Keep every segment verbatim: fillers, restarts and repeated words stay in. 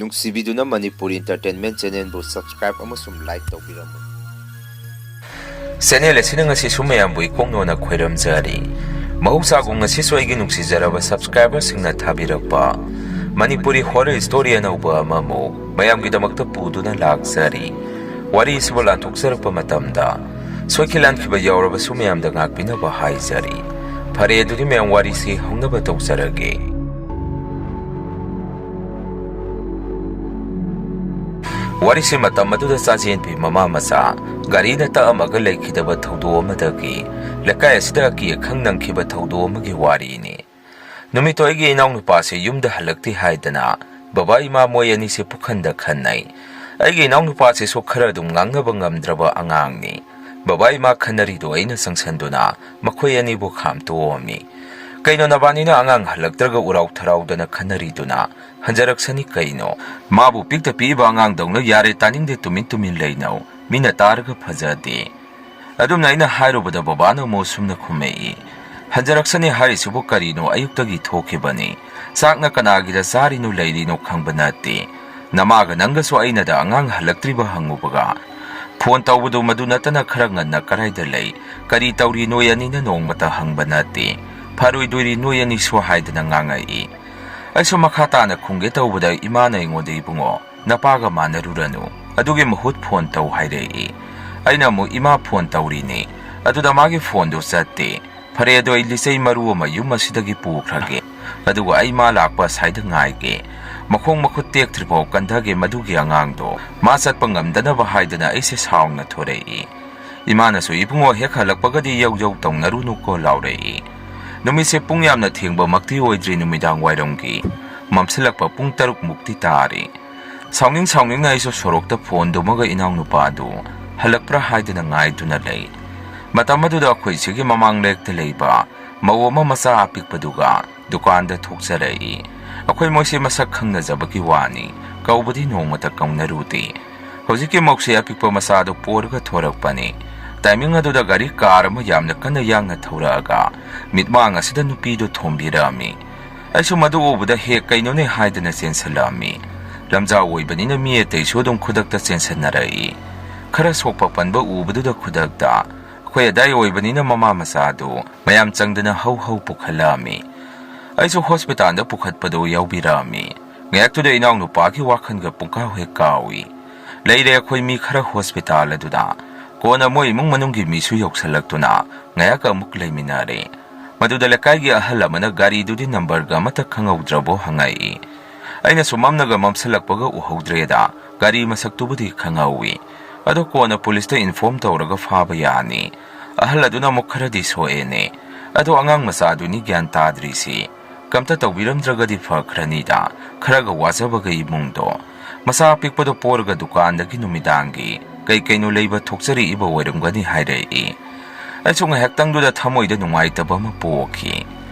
ꯅꯨꯡꯁꯤꯕꯤꯗꯨꯅ Manipuri Entertainment Channelꯕꯨ subscribe ꯑꯃꯁꯨꯡ like ꯇꯧꯕꯤꯔꯝꯃꯨ꯫ Channel ꯑꯁꯤꯅ ꯉꯁꯤꯁꯨ ꯃꯌꯥꯝꯕꯨ ꯏꯀꯣꯛꯅꯣꯅ ꯈꯣꯏꯔꯝꯖꯔꯤ꯫ ꯃꯍꯧꯁꯥꯒꯨꯝ ꯉꯁꯤꯁꯨ ꯑꯩꯒꯤ ꯅꯨꯡꯁꯤꯖꯔꯕ subscriberꯁꯤꯡꯅ ꯊꯥꯕꯤꯔꯛꯄ ꯃꯅꯤꯄꯨꯔꯤ horror story ꯑꯅꯧꯕ ꯑꯃꯃꯨꯛ ꯃꯌꯥꯝꯒꯤꯗꯃꯛꯇ ꯄꯨꯗꯨꯅ ꯂꯥꯛꯆꯔꯤ꯫ ꯋꯥꯔꯤꯁꯤꯕꯨ ꯂꯥꯟꯊꯣꯛꯆꯔꯛꯄ ꯃꯇꯝꯗ ꯁꯣꯏꯈꯤ ꯂꯥꯟꯈꯤꯕ ꯌꯥꯎꯔꯕꯁꯨ ꯃꯌꯥꯝꯗ ꯉꯥꯛꯄꯤꯅꯕ ꯍꯥꯏꯖꯔꯤ꯫ ꯐꯔꯦ, ꯑꯗꯨꯗꯤ ꯃꯌꯥꯝ ꯋꯥꯔꯤꯁꯤ ꯍꯧꯅꯕ ꯇꯧꯖꯔꯒꯦ꯫ ꯋꯥꯔꯤꯁꯤ ꯃꯇꯝ ꯑꯗꯨꯗ ꯆꯥꯖꯦꯟꯕꯤ ꯃꯃꯥ ꯃꯆꯥ ꯒꯥꯔꯤꯅ ꯇꯛꯑꯝꯃꯒ ꯂꯩꯈꯤꯗꯕ ꯊꯧꯗꯣꯛ ꯑꯃꯗꯒꯤ ꯂꯩꯀꯥꯏ ꯑꯁꯤꯗ ꯑꯀꯤ ꯑꯈꯪ ꯅꯪꯈꯤꯕ ꯊꯧꯗꯣꯛ ꯑꯃꯒꯤ ꯋꯥꯔꯤꯅꯤ꯫ ꯅꯨꯃꯤꯠꯇꯣ ꯑꯩꯒꯤ ꯏꯅꯥꯎꯅꯨꯄꯥꯁꯦ ꯌꯨꯝꯗ ꯍꯜꯂꯛꯇꯦ ꯍꯥꯏꯗꯅ ꯕꯕꯥ ꯏꯃꯥ ꯃꯣꯏ ꯑꯅꯤꯁꯦ ꯄꯨꯈꯟꯗ ꯈꯟꯅꯩ꯫ ꯑꯩꯒꯤ ꯏꯅꯥꯎꯅꯨꯄꯥꯁꯤꯁꯨ ꯈꯔ ꯑꯗꯨꯝ ꯉꯥꯡꯅꯕ ꯉꯝꯗ꯭ꯔꯕ ꯑꯉꯥꯡꯅꯤ꯫ ꯕꯕꯥ ꯏꯃꯥ ꯈꯟꯅꯔꯤꯗꯣ ꯑꯩꯅ ꯆꯪꯁꯟꯗꯨꯅ ꯃꯈꯣꯏ ꯑꯅꯤꯕꯨ ꯈꯥꯝꯇꯣꯛꯑꯝꯃꯤ꯫ "ꯀꯩꯅꯣ ꯅꯕꯥꯅꯤꯅ ꯑꯉꯥꯡ ꯍꯜꯂꯛꯇ꯭ꯔꯒ ꯎꯔꯥꯎ ꯊꯔꯥꯎꯗꯅ ꯈꯟꯅꯔꯤꯗꯨꯅ? ꯍꯟꯖꯔꯛꯁꯅꯤ ꯀꯩꯅꯣ? ꯃꯥꯕꯨ ꯄꯤꯛꯇ ꯄꯤꯛꯏꯕ ꯑꯉꯥꯡꯗꯧꯅ ꯌꯥꯔꯦ, ꯇꯥꯅꯤꯡꯗꯦ, ꯇꯨꯃꯤꯟ ꯇꯨꯃꯤꯟ ꯂꯩꯅꯧ꯫ ꯃꯤꯅ ꯇꯥꯔꯒ ꯐꯖꯗꯦ"꯫ ꯑꯗꯨꯝꯅ ꯑꯩꯅ ꯍꯥꯏꯔꯨꯕꯗ ꯕꯕꯥꯅ ꯑꯃꯨꯛ ꯁꯨꯝꯅ ꯈꯨꯝꯃꯛꯏ, "ꯍꯟꯖꯔꯛꯁꯅꯤ ꯍꯥꯏꯔꯤꯁꯤꯕꯨ ꯀꯔꯤꯅꯣ? ꯑꯌꯨꯛꯇꯒꯤ ꯊꯣꯛꯈꯤꯕꯅꯤ꯫ ꯆꯥꯛꯅ ꯀꯅꯥꯒꯤꯗ ꯆꯥꯔꯤꯅꯣ ꯂꯩꯔꯤꯅꯣ ꯈꯪꯕ ꯅꯠꯇꯦ꯫ ꯅꯃꯥꯒ ꯅꯪꯒꯁꯨ ꯑꯩꯅꯗ ꯑꯉꯥꯡ ꯍꯜꯂꯛꯇ꯭ꯔꯤꯕ ꯍꯪꯉꯨꯕꯒ ꯐꯣꯟ ꯇꯧꯕꯗꯨ ꯃꯗꯨ ꯅꯠꯇꯅ ꯈꯔ ꯉꯟꯅ ꯀꯔꯥꯏꯗ ꯂꯩ, ꯀꯔꯤ ꯇꯧꯔꯤ ꯅꯣꯏ ꯑꯅꯤꯅ ꯅꯣꯡꯃꯇ ꯍꯪꯕ ꯅꯠꯇꯦ꯫ ꯐꯔꯣꯏꯗꯣꯏꯔꯤ ꯅꯣꯏ ꯑꯅꯤꯁꯨ" ꯍꯥꯏꯗꯅ ꯉꯥꯡꯉꯛꯏ꯫ ꯑꯩꯁꯨ ꯃꯈꯥ ꯇꯥꯅ ꯈꯨꯝꯒꯦ ꯇꯧꯕꯗ ꯏꯃꯥꯅ ꯑꯩꯉꯣꯟꯗ, "ꯏꯕꯨꯡꯉꯣ, ꯅꯄꯥꯒ ꯃꯥꯟꯅꯔꯨꯔꯅꯨ꯫ ꯑꯗꯨꯒꯤ ꯃꯍꯨꯠ ꯐꯣꯟ ꯇꯧ" ꯍꯥꯏꯔꯛꯏ꯫ ꯑꯩꯅ ꯑꯃꯨꯛ, "ꯏꯃꯥ, ꯐꯣꯟ ꯇꯧꯔꯤꯅꯦ꯫ ꯑꯗꯨꯗ ꯃꯥꯒꯤ ꯐꯣꯟꯗꯨ ꯆꯠꯇꯦ꯫ ꯐꯔꯦ, ꯑꯗꯣ ꯑꯩ ꯂꯤꯆꯩ ꯃꯔꯨ ꯑꯃ ꯌꯨꯝ ꯑꯁꯤꯗꯒꯤ ꯄꯨꯈ꯭ꯔꯒꯦ꯫ ꯑꯗꯨꯒ ꯑꯩ ꯃꯥ ꯂꯥꯛꯄ ꯑꯁꯥꯏꯗ ꯉꯥꯏꯒꯦ꯫ ꯃꯈꯣꯡ ꯃꯈꯨꯠ ꯇꯦꯛꯇ꯭ꯔꯤꯐꯥꯎ ꯀꯟꯊꯒꯦ ꯃꯗꯨꯒꯤ ꯑꯉꯥꯡꯗꯣ꯫ ꯃꯥ ꯆꯠꯄ ꯉꯝꯗꯅꯕ" ꯍꯥꯏꯗꯅ ꯑꯩꯁꯦ ꯁꯥꯎꯅ ꯊꯣꯔꯛꯏ꯫ ꯏꯃꯥꯅꯁꯨ, "ꯏꯕꯨꯡꯉꯣ, ꯍꯦꯛ ꯍꯜꯂꯛꯄꯒꯗꯤ ꯌꯧ ꯌꯧ ꯇꯧꯅꯔꯨꯅꯨꯀꯣ" ꯂꯥꯎꯔꯛꯏ꯫ ꯅꯨꯃꯤꯠꯁꯦ ꯄꯨꯡ ꯌꯥꯝꯅ ꯊꯦꯡꯕꯃꯛꯇꯤ ꯑꯣꯏꯗ꯭ꯔꯤ, ꯅꯨꯃꯤꯗꯥꯡ ꯋꯥꯏꯔꯝꯒꯤ ꯃꯝꯁꯤꯜꯂꯛꯄ ꯄꯨꯡ ꯇꯔꯨꯛ ꯃꯨꯛꯇꯤ ꯇꯥꯔꯦ꯫ ꯁꯥꯎꯅꯤꯡ ꯁꯥꯎꯅꯤꯡꯅ ꯑꯩꯁꯨ ꯁꯣꯔꯣꯛꯇ ꯐꯣꯟ ꯗꯨꯝꯃꯒ ꯏꯅꯥꯎꯅꯨꯄꯥꯗꯨ ꯍꯜꯂꯛꯄ꯭ꯔꯥ ꯍꯥꯏꯗꯨꯅ ꯉꯥꯏꯗꯨꯅ ꯂꯩ꯫ ꯃꯇꯝ ꯑꯗꯨꯗ ꯑꯩꯈꯣꯏ ꯁꯤꯒꯤ ꯃꯃꯥꯡ ꯂꯩꯔꯛꯇ ꯂꯩꯕ ꯃꯧ ꯑꯃ ꯃꯆꯥ ꯑꯄꯤꯛꯄꯗꯨꯒ ꯗꯨꯀꯥꯟꯗ ꯊꯣꯛꯆꯔꯛꯏ꯫ ꯑꯩꯈꯣꯏ ꯃꯣꯏꯁꯦ ꯃꯁꯛ ꯈꯪꯅꯖꯕꯒꯤ ꯋꯥꯅꯤ, ꯀꯧꯕꯗꯤ ꯅꯣꯡꯃꯇ ꯀꯧꯅꯔꯨꯗꯦ꯫ ꯍꯧꯖꯤꯛꯀꯤ ꯃꯧꯁꯦ ꯑꯄꯤꯛꯄ ꯃꯆꯥꯗꯨ ꯄꯣꯔꯒ ꯊꯣꯔꯛꯄꯅꯤ꯫ ꯇꯥꯏꯃꯤꯡ ꯑꯗꯨꯗ ꯒꯥꯔꯤ ꯀꯥꯔ ꯑꯃ ꯌꯥꯝꯅ ꯀꯟꯅ ꯌꯥꯡꯅ ꯊꯧꯔꯛꯑꯒ ꯃꯤꯠꯃꯥꯡ ꯑꯁꯤꯗ ꯅꯨꯄꯤꯗꯨ ꯊꯣꯝꯕꯤꯔꯛꯑꯝꯃꯤ꯫ ꯑꯩꯁꯨ ꯃꯗꯨ ꯎꯕꯗ "ꯍꯦ, ꯀꯩꯅꯣꯅꯦ?" ꯍꯥꯏꯗꯅ ꯆꯦꯟꯁꯤꯜꯂꯛꯑꯝꯃꯤ꯫ ꯂꯝꯖꯥꯎ ꯑꯣꯏꯕꯅꯤꯅ ꯃꯤ ꯑꯇꯩꯁꯨ ꯑꯗꯨꯝ ꯈꯨꯗꯛꯇ ꯆꯦꯟꯁꯟꯅꯔꯛꯏ꯫ ꯈꯔ ꯁꯣꯛꯄ ꯄꯟꯕ ꯎꯕꯗꯨꯗ ꯈꯨꯗꯛꯇ ꯑꯩꯈꯣꯏ ꯑꯗꯥꯏ ꯑꯣꯏꯕꯅꯤꯅ ꯃꯃꯥ ꯃꯆꯥꯗꯨ ꯃꯌꯥꯝ ꯆꯪꯗꯅ ꯍꯧ ꯍꯧ ꯄꯨꯈꯠꯂꯛꯑꯝꯃꯤ꯫ ꯑꯩꯁꯨ ꯍꯣꯁꯄꯤꯇꯥꯜꯗ ꯄꯨꯈꯠꯄꯗꯨ ꯌꯥꯎꯕꯤꯔꯛꯑꯝꯃꯤ꯫ ꯉꯥꯏꯍꯥꯛꯇꯨꯗ ꯏꯅꯥꯎꯅꯨꯄꯥꯒꯤ ꯋꯥꯈꯜꯒ ꯄꯨꯡꯀꯥꯎ ꯍꯦꯛ ꯀꯥꯎꯏ꯫ ꯂꯩꯔꯦ ꯑꯩꯈꯣꯏ ꯃꯤ ꯈꯔ ꯍꯣꯁꯄꯤꯇꯥꯜ ꯑꯗꯨꯗ꯫ ꯀꯣꯟꯅ ꯃꯣꯏ ꯏꯃꯨꯡ ꯃꯅꯨꯡꯒꯤ ꯃꯤꯁꯨ ꯌꯧꯁꯜꯂꯛꯇꯨꯅ ꯉꯥꯏꯍꯥꯛ ꯑꯃꯨꯛ ꯂꯩꯃꯤꯟꯅꯔꯦ꯫ ꯃꯗꯨꯗ ꯂꯩꯀꯥꯏꯒꯤ ꯑꯍꯜ ꯑꯃꯅ ꯒꯥꯔꯤꯗꯨꯗꯤ ꯅꯝꯕꯔꯒ ꯑꯃꯠꯇ ꯈꯪꯍꯧꯗ꯭ꯔꯕꯣ ꯍꯪꯉꯛꯏ꯫ ꯑꯩꯅꯁꯨ ꯃꯝꯅꯒ ꯃꯝꯁꯤꯜꯂꯛꯄꯒ ꯎꯍꯧꯗ꯭ꯔꯦꯗ, ꯒꯥꯔꯤ ꯃꯁꯛꯇꯨꯕꯨꯗꯤ ꯈꯪꯍꯧꯏ꯫ ꯑꯗꯣ ꯀꯣꯟꯅ ꯄꯨꯂꯤꯁꯇ ꯏꯟꯐꯣꯔꯝ ꯇꯧꯔꯒ ꯐꯥꯕ ꯌꯥꯅꯤ꯫ ꯑꯍꯜ ꯑꯗꯨꯅ ꯑꯃꯨꯛ ꯈꯔꯗꯤ ꯁꯣꯛꯑꯦꯅꯦ꯫ ꯑꯗꯣ ꯑꯉꯥꯡ ꯃꯆꯥꯗꯨꯅꯤ ꯒ꯭ꯌꯥꯟ ꯇꯥꯗ꯭ꯔꯤꯁꯤ꯫ ꯀꯝꯇ ꯇꯧꯕꯤꯔꯝꯗ꯭ꯔꯒꯗꯤ ꯐꯈ꯭ꯔꯅꯤꯗ, ꯈꯔꯒ ꯋꯥꯖꯕꯒ ꯏꯃꯨꯡꯗꯣ꯫ ꯃꯆꯥ ꯑꯄꯤꯛꯄꯗꯣ ꯄꯣꯔꯒ ꯗꯨꯀꯥꯟꯗꯒꯤ ꯅꯨꯃꯤꯗꯥꯡꯒꯤ ꯀꯩ ꯀꯩꯅꯣ ꯂꯩꯕ ꯊꯣꯛꯆꯔꯛꯏꯕ ꯑꯣꯏꯔꯝꯒꯅꯤ ꯍꯥꯏꯔꯛꯏ꯫ ꯑꯩꯁꯨ ꯉꯥꯏꯍꯥꯛꯇꯪꯗꯨꯗ ꯊꯃꯣꯏꯗ ꯅꯨꯡꯉꯥꯏꯇꯕ ꯑꯃ ꯄꯣꯛꯈꯤ꯫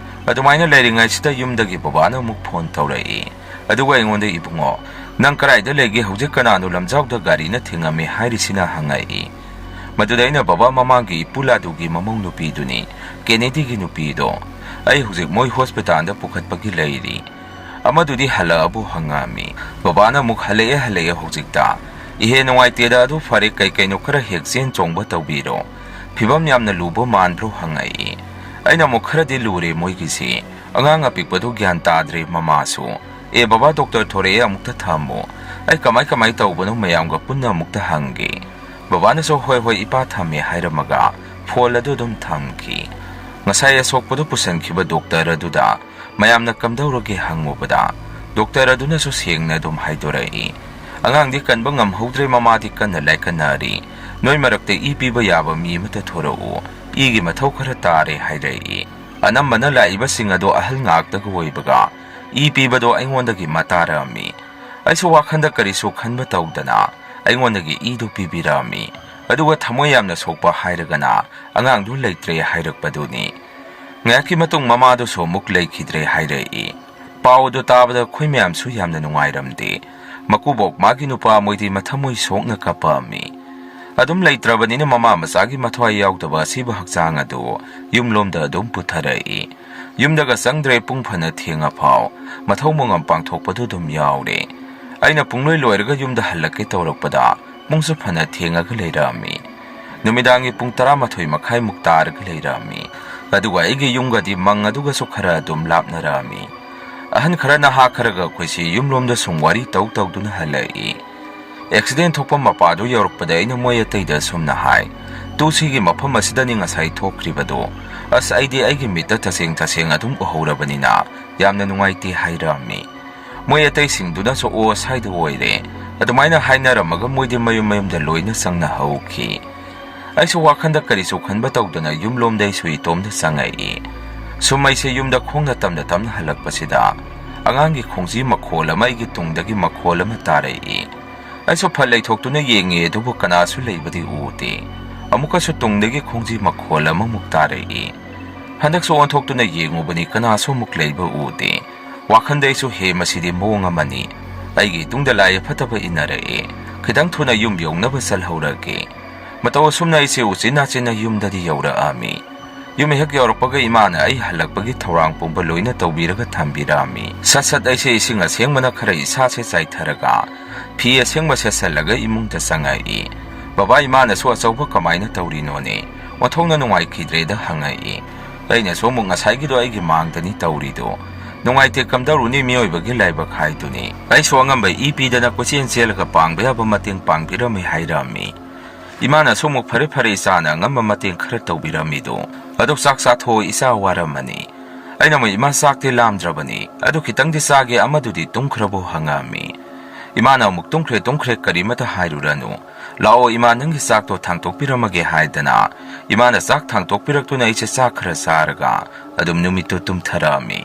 ꯑꯗꯨꯃꯥꯏꯅ ꯂꯩꯔꯤꯉꯩꯁꯤꯗ ꯌꯨꯝꯗꯒꯤ ꯕꯕꯥꯅ ꯑꯃꯨꯛ ꯐꯣꯟ ꯇꯧꯔꯛꯏ꯫ ꯑꯗꯨꯒ ꯑꯩꯉꯣꯟꯗ, "ꯏꯕꯨꯡꯉꯣ, ꯅꯪ ꯀꯗꯥꯏꯗ ꯂꯩꯒꯦ? ꯍꯧꯖꯤꯛ ꯀꯅꯥꯅꯣ ꯂꯝꯖꯥꯎꯗ ꯒꯥꯔꯤꯅ ꯊꯤꯡꯉꯝꯃꯦ ꯍꯥꯏꯔꯤꯁꯤꯅ?" ꯍꯪꯉꯛꯏ꯫ ꯃꯗꯨꯗ ꯑꯩꯅ, "ꯕꯕꯥ, ꯃꯃꯥꯡꯒꯤ ꯏꯄꯨ ꯂꯥꯗꯨꯒꯤ ꯃꯃꯧ ꯅꯨꯄꯤꯗꯨꯅꯤ, ꯀꯦꯅꯦꯗꯤꯒꯤ ꯅꯨꯄꯤꯗꯣ꯫ ꯑꯩ ꯍꯧꯖꯤꯛ ꯃꯣꯏ ꯍꯣꯁꯄꯤꯇꯥꯜꯗ ꯄꯨꯈꯠꯄꯒꯤ ꯂꯩꯔꯤ꯫ ꯑꯃꯗꯨꯗꯤ ꯍꯜꯂꯛꯑꯕꯣ?" ꯍꯪꯉꯛꯑꯝꯃꯤ꯫ ꯕꯕꯥꯅ ꯑꯃꯨꯛ, "ꯍꯜꯂꯛꯑꯦ, ꯍꯜꯂꯛꯑꯦ ꯍꯧꯖꯤꯛꯇ꯫ ꯏꯍꯦ ꯅꯨꯡꯉꯥꯏꯇꯦꯗ, ꯑꯗꯨ ꯐꯔꯦ, ꯀꯩ ꯀꯩꯅꯣ ꯈꯔ ꯍꯦꯛ ꯆꯦꯟ ꯆꯣꯡꯕ ꯇꯧꯕꯤꯔꯣ꯫ ꯐꯤꯕꯝ ꯌꯥꯝꯅ ꯂꯨꯕ ꯃꯥꯟꯕ꯭ꯔꯣ?" ꯍꯪꯉꯛꯏ꯫ ꯑꯩꯅ ꯑꯃꯨꯛ, "ꯈꯔꯗꯤ ꯂꯨꯔꯦ ꯃꯣꯏꯒꯤꯁꯤ꯫ ꯑꯉꯥꯡ ꯑꯄꯤꯛꯄꯗꯨ ꯒ꯭ꯌꯥꯟ ꯇꯥꯗ꯭ꯔꯦ ꯃꯃꯥꯁꯨ꯫ ꯑꯦ ꯕꯕꯥ, ꯗꯣꯛꯇꯔ ꯊꯣꯔꯛꯑꯦ, ꯑꯃꯨꯛꯇ ꯊꯝꯃꯨ꯫ ꯑꯩ ꯀꯃꯥꯏ ꯀꯃꯥꯏ ꯇꯧꯕꯅꯣ ꯃꯌꯥꯝꯒ ꯄꯨꯟꯅ ꯑꯃꯨꯛꯇ ꯍꯪꯒꯦ꯫" ꯕꯕꯥꯅꯁꯨ, "ꯍꯣꯏ ꯍꯣꯏ ꯏꯄꯥ, ꯊꯝꯃꯦ" ꯍꯥꯏꯔꯝꯃꯒ ꯐꯣꯟ ꯑꯗꯨ ꯑꯗꯨꯝ ꯊꯝꯈꯤ꯫ ꯉꯁꯥꯏ ꯑꯁꯣꯛꯄꯗꯨ ꯄꯨꯁꯟꯈꯤꯕ ꯗꯣꯛꯇꯔ ꯑꯗꯨꯗ ꯃꯌꯥꯝꯅ ꯀꯝꯗꯧꯔꯒꯦ ꯍꯪꯉꯨꯕꯗ, ꯗꯣꯛꯇꯔ ꯑꯗꯨꯅꯁꯨ ꯁꯦꯡꯅ ꯑꯗꯨꯝ ꯍꯥꯏꯗꯣꯔꯛꯏ, "ꯑꯉꯥꯡꯗꯤ ꯀꯟꯕ ꯉꯝꯍꯧꯗ꯭ꯔꯦ, ꯃꯃꯥꯗꯤ ꯀꯟꯅ ꯂꯥꯏꯀꯠꯅꯔꯤ꯫ ꯅꯣꯏ ꯃꯔꯛꯇ ꯏ ꯄꯤꯕ ꯌꯥꯕ ꯃꯤ ꯑꯃꯠꯇ ꯊꯣꯔꯛꯎ, ꯏꯒꯤ ꯃꯊꯧ ꯈꯔ ꯇꯥꯔꯦ" ꯍꯥꯏꯔꯛꯏ꯫ ꯑꯅꯝꯕꯅ ꯂꯥꯛꯏꯕꯁꯤꯡ ꯑꯗꯣ ꯑꯍꯜ ꯉꯥꯛꯇꯒ ꯑꯣꯏꯕꯒ ꯏ ꯄꯤꯕꯗꯣ ꯑꯩꯉꯣꯟꯗꯒꯤ ꯃꯇꯥꯔꯛꯑꯝꯃꯤ꯫ ꯑꯩꯁꯨ ꯋꯥꯈꯟꯗ ꯀꯔꯤꯁꯨ ꯈꯟꯕ ꯇꯧꯗꯅ ꯑꯩꯉꯣꯟꯗꯒꯤ ꯏꯗꯨ ꯄꯤꯕꯤꯔꯛꯑꯝꯃꯤ꯫ ꯑꯗꯨꯒ ꯊꯃꯣꯏ ꯌꯥꯝꯅ ꯁꯣꯛꯄ ꯍꯥꯏꯔꯒꯅ ꯑꯉꯥꯡꯗꯨ ꯂꯩꯇ꯭ꯔꯦ ꯍꯥꯏꯔꯛꯄꯗꯨꯅꯤ꯫ ꯉꯥꯏꯍꯥꯛꯀꯤ ꯃꯇꯨꯡ ꯃꯃꯥꯗꯨꯁꯨ ꯑꯃꯨꯛ ꯂꯩꯈꯤꯗ꯭ꯔꯦ ꯍꯥꯏꯔꯛꯏ꯫ ꯄꯥꯎ ꯑꯗꯨ ꯇꯥꯕꯗ ꯑꯩꯈꯣꯏ ꯃꯌꯥꯝꯁꯨ ꯌꯥꯝꯅ ꯅꯨꯡꯉꯥꯏꯔꯝꯗꯦ꯫ ꯃꯀꯨꯕꯣꯛ ꯃꯥꯒꯤ ꯅꯨꯄꯥ ꯃꯣꯏꯗꯤ ꯃꯊꯃꯣꯏ ꯁꯣꯛꯅ ꯀꯞꯄꯛꯑꯝꯃꯤ꯫ ꯑꯗꯨꯝ ꯂꯩꯇ꯭ꯔꯕꯅꯤꯅ ꯃꯃꯥ ꯃꯆꯥꯒꯤ ꯃꯊ꯭ꯋꯥꯏ ꯌꯥꯎꯗꯕ ꯑꯁꯤꯕ ꯍꯛꯆꯥꯡ ꯑꯗꯨ ꯌꯨꯝꯂꯣꯝꯗ ꯑꯗꯨꯝ ꯄꯨꯊꯔꯛꯏ꯫ ꯌꯨꯝꯗꯒ ꯆꯪꯗ꯭ꯔꯦ, ꯄꯨꯡ ꯐꯅ ꯊꯦꯡꯉꯐꯥꯎ ꯃꯊꯧ ꯃꯉꯝ ꯄꯥꯡꯊꯣꯛꯄꯗꯨ ꯑꯗꯨꯝ ꯌꯥꯎꯔꯦ꯫ ꯑꯩꯅ ꯄꯨꯡꯂꯣꯏ ꯂꯣꯏꯔꯒ ꯌꯨꯝꯗ ꯍꯜꯂꯛꯀꯦ ꯇꯧꯔꯛꯄꯗ ꯄꯨꯡꯁꯨ ꯐꯅ ꯊꯦꯡꯉꯒ ꯂꯩꯔꯛꯑꯝꯃꯤ꯫ ꯅꯨꯃꯤꯗꯥꯡꯒꯤ ꯄꯨꯡ ꯇꯔꯥꯃꯥꯊꯣꯏ ꯃꯈꯥꯏꯃꯨꯛ ꯇꯥꯔꯒ ꯂꯩꯔꯛꯑꯝꯃꯤ꯫ ꯑꯗꯨꯒ ꯑꯩꯒꯤ ꯌꯨꯝꯒꯗꯤ ꯃꯪ ꯑꯗꯨꯒꯁꯨ ꯈꯔ ꯑꯗꯨꯝ ꯂꯥꯞꯅꯔꯛꯑꯝꯃꯤ꯫ ꯑꯍꯟ ꯈꯔ ꯅꯍꯥ ꯈꯔꯒ ꯑꯩꯈꯣꯏꯁꯤ ꯌꯨꯝꯂꯣꯝꯗ ꯁꯨꯝ ꯋꯥꯔꯤ ꯇꯧ ꯇꯧꯗꯨꯅ ꯍꯜꯂꯛꯏ꯫ ꯑꯦꯛꯁꯤꯗꯦꯟ ꯊꯣꯛꯄ ꯃꯄꯥꯗꯨ ꯌꯧꯔꯛꯄꯗ ꯑꯩꯅ ꯃꯣꯏ ꯑꯇꯩꯗ ꯁꯨꯝꯅ ꯍꯥꯏ, "ꯇꯨ, ꯁꯤꯒꯤ ꯃꯐꯝ ꯑꯁꯤꯗꯅꯤ ꯉꯁꯥꯏ ꯊꯣꯛꯈ꯭ꯔꯤꯕꯗꯨ꯫ ꯑꯁ, ꯑꯩꯗꯤ ꯑꯩꯒꯤ ꯃꯤꯠꯇ ꯇꯁꯦꯡ ꯇꯁꯦꯡ ꯑꯗꯨꯝ ꯎꯍꯧꯔꯕꯅꯤꯅ ꯌꯥꯝꯅ ꯅꯨꯡꯉꯥꯏꯇꯦ" ꯍꯥꯏꯔꯛꯑꯝꯃꯤ꯫ ꯃꯣꯏ ꯑꯇꯩꯁꯤꯡꯗꯨꯅꯁꯨ, "ꯑꯣ, ꯁ꯭ꯋꯥꯏꯗ ꯑꯣꯏꯔꯦ" ꯑꯗꯨꯃꯥꯏꯅ ꯍꯥꯏꯅꯔꯝꯃꯒ ꯃꯣꯏꯗꯤ ꯃꯌꯨꯝ ꯃꯌꯨꯝꯗ ꯂꯣꯏꯅ ꯆꯪꯅꯍꯧꯈꯤ꯫ ꯑꯩꯁꯨ ꯋꯥꯈꯟꯗ ꯀꯔꯤꯁꯨ ꯈꯟꯕ ꯇꯧꯗꯅ ꯌꯨꯝꯂꯣꯝꯗ ꯑꯩꯁꯨ ꯏꯇꯣꯝꯗ ꯆꯪꯉꯛꯏ꯫ ꯁꯨꯝ ꯑꯩꯁꯦ ꯌꯨꯝꯗ ꯈꯣꯡꯅ ꯇꯞꯅ ꯇꯞꯅ ꯍꯜꯂꯛꯄꯁꯤꯗ ꯑꯉꯥꯡꯒꯤ ꯈꯣꯡꯖꯤ ꯃꯈꯣꯜ ꯑꯃ ꯑꯩꯒꯤ ꯇꯨꯡꯗꯒꯤ ꯃꯈꯣꯜ ꯑꯃ ꯇꯥꯔꯛꯏ꯫ ꯑꯩꯁꯨ ꯐꯠ ꯂꯩꯊꯣꯛꯇꯨꯅ ꯌꯦꯡꯉꯤ, ꯑꯗꯨꯕꯨ ꯀꯅꯥꯁꯨ ꯂꯩꯕꯗꯤ ꯎꯗꯦ꯫ ꯑꯃꯨꯛꯀꯁꯨ ꯇꯨꯡꯗꯒꯤ ꯈꯣꯡꯖꯤ ꯃꯈꯣꯜ ꯑꯃꯃꯨꯛ ꯇꯥꯔꯛꯏ꯫ ꯍꯟꯗꯛꯁꯨ ꯑꯣꯟꯊꯣꯛꯇꯨꯅ ꯌꯦꯡꯉꯨꯕꯅꯤ, ꯀꯅꯥꯁꯨ ꯑꯃꯨꯛ ꯂꯩꯕ ꯎꯗꯦ꯫ ꯋꯥꯈꯟꯗ ꯑꯩꯁꯨ, "ꯍꯦ, ꯃꯁꯤꯗꯤ ꯃꯑꯣꯡ ꯑꯃꯅꯤ꯫ ꯑꯩꯒꯤ ꯏꯇꯨꯡꯗ ꯂꯥꯏ ꯐꯠꯇꯕ ꯏꯟꯅꯔꯛꯑꯦ꯫ ꯈꯤꯇꯪ ꯊꯨꯅ ꯌꯨꯝ ꯌꯧꯅꯕ ꯆꯠꯍꯧꯔꯒꯦ"꯫ ꯃꯇꯧ ꯑꯁꯨꯝꯅ ꯑꯩꯁꯦ ꯎꯆꯤꯟ ꯅꯥꯆꯤꯟꯅ ꯌꯨꯝꯗꯗꯤ ꯌꯧꯔꯛꯑꯝꯃꯤ꯫ ꯌꯨꯝ ꯍꯦꯛ ꯌꯧꯔꯛꯄꯒ ꯏꯃꯥꯅ ꯑꯩ ꯍꯜꯂꯛꯄꯒꯤ ꯊꯧꯔꯥꯡ ꯄꯨꯝꯕ ꯂꯣꯏꯅ ꯇꯧꯕꯤꯔꯒ ꯊꯝꯕꯤꯔꯛꯑꯝꯃꯤ꯫ ꯁꯠ ꯁꯠ ꯑꯩꯁꯦ ꯏꯁꯤꯡ ꯑꯁꯦꯡꯕꯅ ꯈꯔ ꯏꯁꯥꯁꯦ ꯆꯥꯏꯊꯔꯒ ꯐꯤ ꯑꯁꯦꯡꯕ ꯁꯦꯠꯆꯜꯂꯒ ꯏꯃꯨꯡꯗ ꯆꯪꯉꯛꯏ꯫ "ꯕꯕꯥ, ꯏꯃꯥꯅꯁꯨ ꯑꯆꯧꯕ ꯀꯃꯥꯏꯅ ꯇꯧꯔꯤꯅꯣꯅꯦ? ꯑꯣꯟꯊꯣꯛꯅ ꯅꯨꯡꯉꯥꯏꯈꯤꯗ꯭ꯔꯦꯗ" ꯍꯪꯉꯛꯏ꯫ ꯑꯩꯅꯁꯨ ꯑꯃꯨꯛ, "ꯉꯁꯥꯏꯒꯤꯗꯣ ꯑꯩꯒꯤ ꯃꯥꯡꯗꯅꯤ ꯇꯧꯔꯤꯗꯣ꯫ ꯅꯨꯡꯉꯥꯏꯇꯦ ꯀꯝꯗꯧꯔꯨꯅꯤ, ꯃꯤꯑꯣꯏꯕꯒꯤ ꯂꯥꯏꯕꯛ ꯍꯥꯏꯗꯨꯅꯤ"꯫ ꯑꯩꯁꯨ ꯑꯉꯝꯕ ꯏ ꯄꯤꯗꯅ ꯀꯣꯏꯆꯦꯟ ꯆꯦꯜꯂꯒ ꯄꯥꯡꯕ ꯌꯥꯕ ꯃꯇꯦꯡ ꯄꯥꯡꯕꯤꯔꯝꯃꯤ ꯍꯥꯏꯔꯝꯃꯤ꯫ ꯏꯃꯥꯅꯁꯨ ꯑꯃꯨꯛ, "ꯐꯔꯦ ꯐꯔꯦ, ꯏꯆꯥꯅ ꯑꯉꯝꯕ ꯃꯇꯦꯡ ꯈꯔ ꯇꯧꯕꯤꯔꯝꯃꯤꯗꯣ꯫ ꯑꯗꯣ ꯆꯥꯛ ꯆꯥꯊꯣꯛꯑꯣ, ꯏꯆꯥ ꯋꯥꯔꯝꯃꯅꯤ"꯫ ꯑꯩꯅ ꯑꯃꯨꯛ, "ꯏꯃꯥ, ꯆꯥꯛꯇꯤ ꯂꯥꯝꯗ꯭ꯔꯕꯅꯤ, ꯑꯗꯨ ꯈꯤꯇꯪꯗꯤ ꯆꯥꯒꯦ, ꯑꯃꯗꯨꯗꯤ ꯇꯨꯝꯈ꯭ꯔꯕꯣ?" ꯍꯪꯉꯛꯑꯝꯃꯤ꯫ ꯏꯃꯥꯅ ꯑꯃꯨꯛ, "ꯇꯨꯝꯈ꯭ꯔꯦ, ꯇꯨꯝꯈ꯭ꯔꯦ, ꯀꯔꯤꯃꯇ ꯍꯥꯏꯔꯨꯔꯅꯨ꯫ ꯂꯥꯛꯑꯣ ꯏꯃꯥ, ꯅꯪꯒꯤ ꯆꯥꯛꯇꯣ ꯊꯥꯡꯇꯣꯛꯄꯤꯔꯝꯃꯒꯦ" ꯍꯥꯏꯗꯅ ꯏꯃꯥꯅ ꯆꯥꯛ ꯊꯥꯡꯇꯣꯛꯄꯤꯔꯛꯇꯨꯅ ꯑꯩꯁꯦ ꯆꯥꯛ ꯈꯔ ꯆꯥꯔꯒ ꯑꯗꯨꯝ ꯅꯨꯃꯤꯠꯇꯨ ꯇꯨꯝꯊꯔꯛꯑꯝꯃꯤ꯫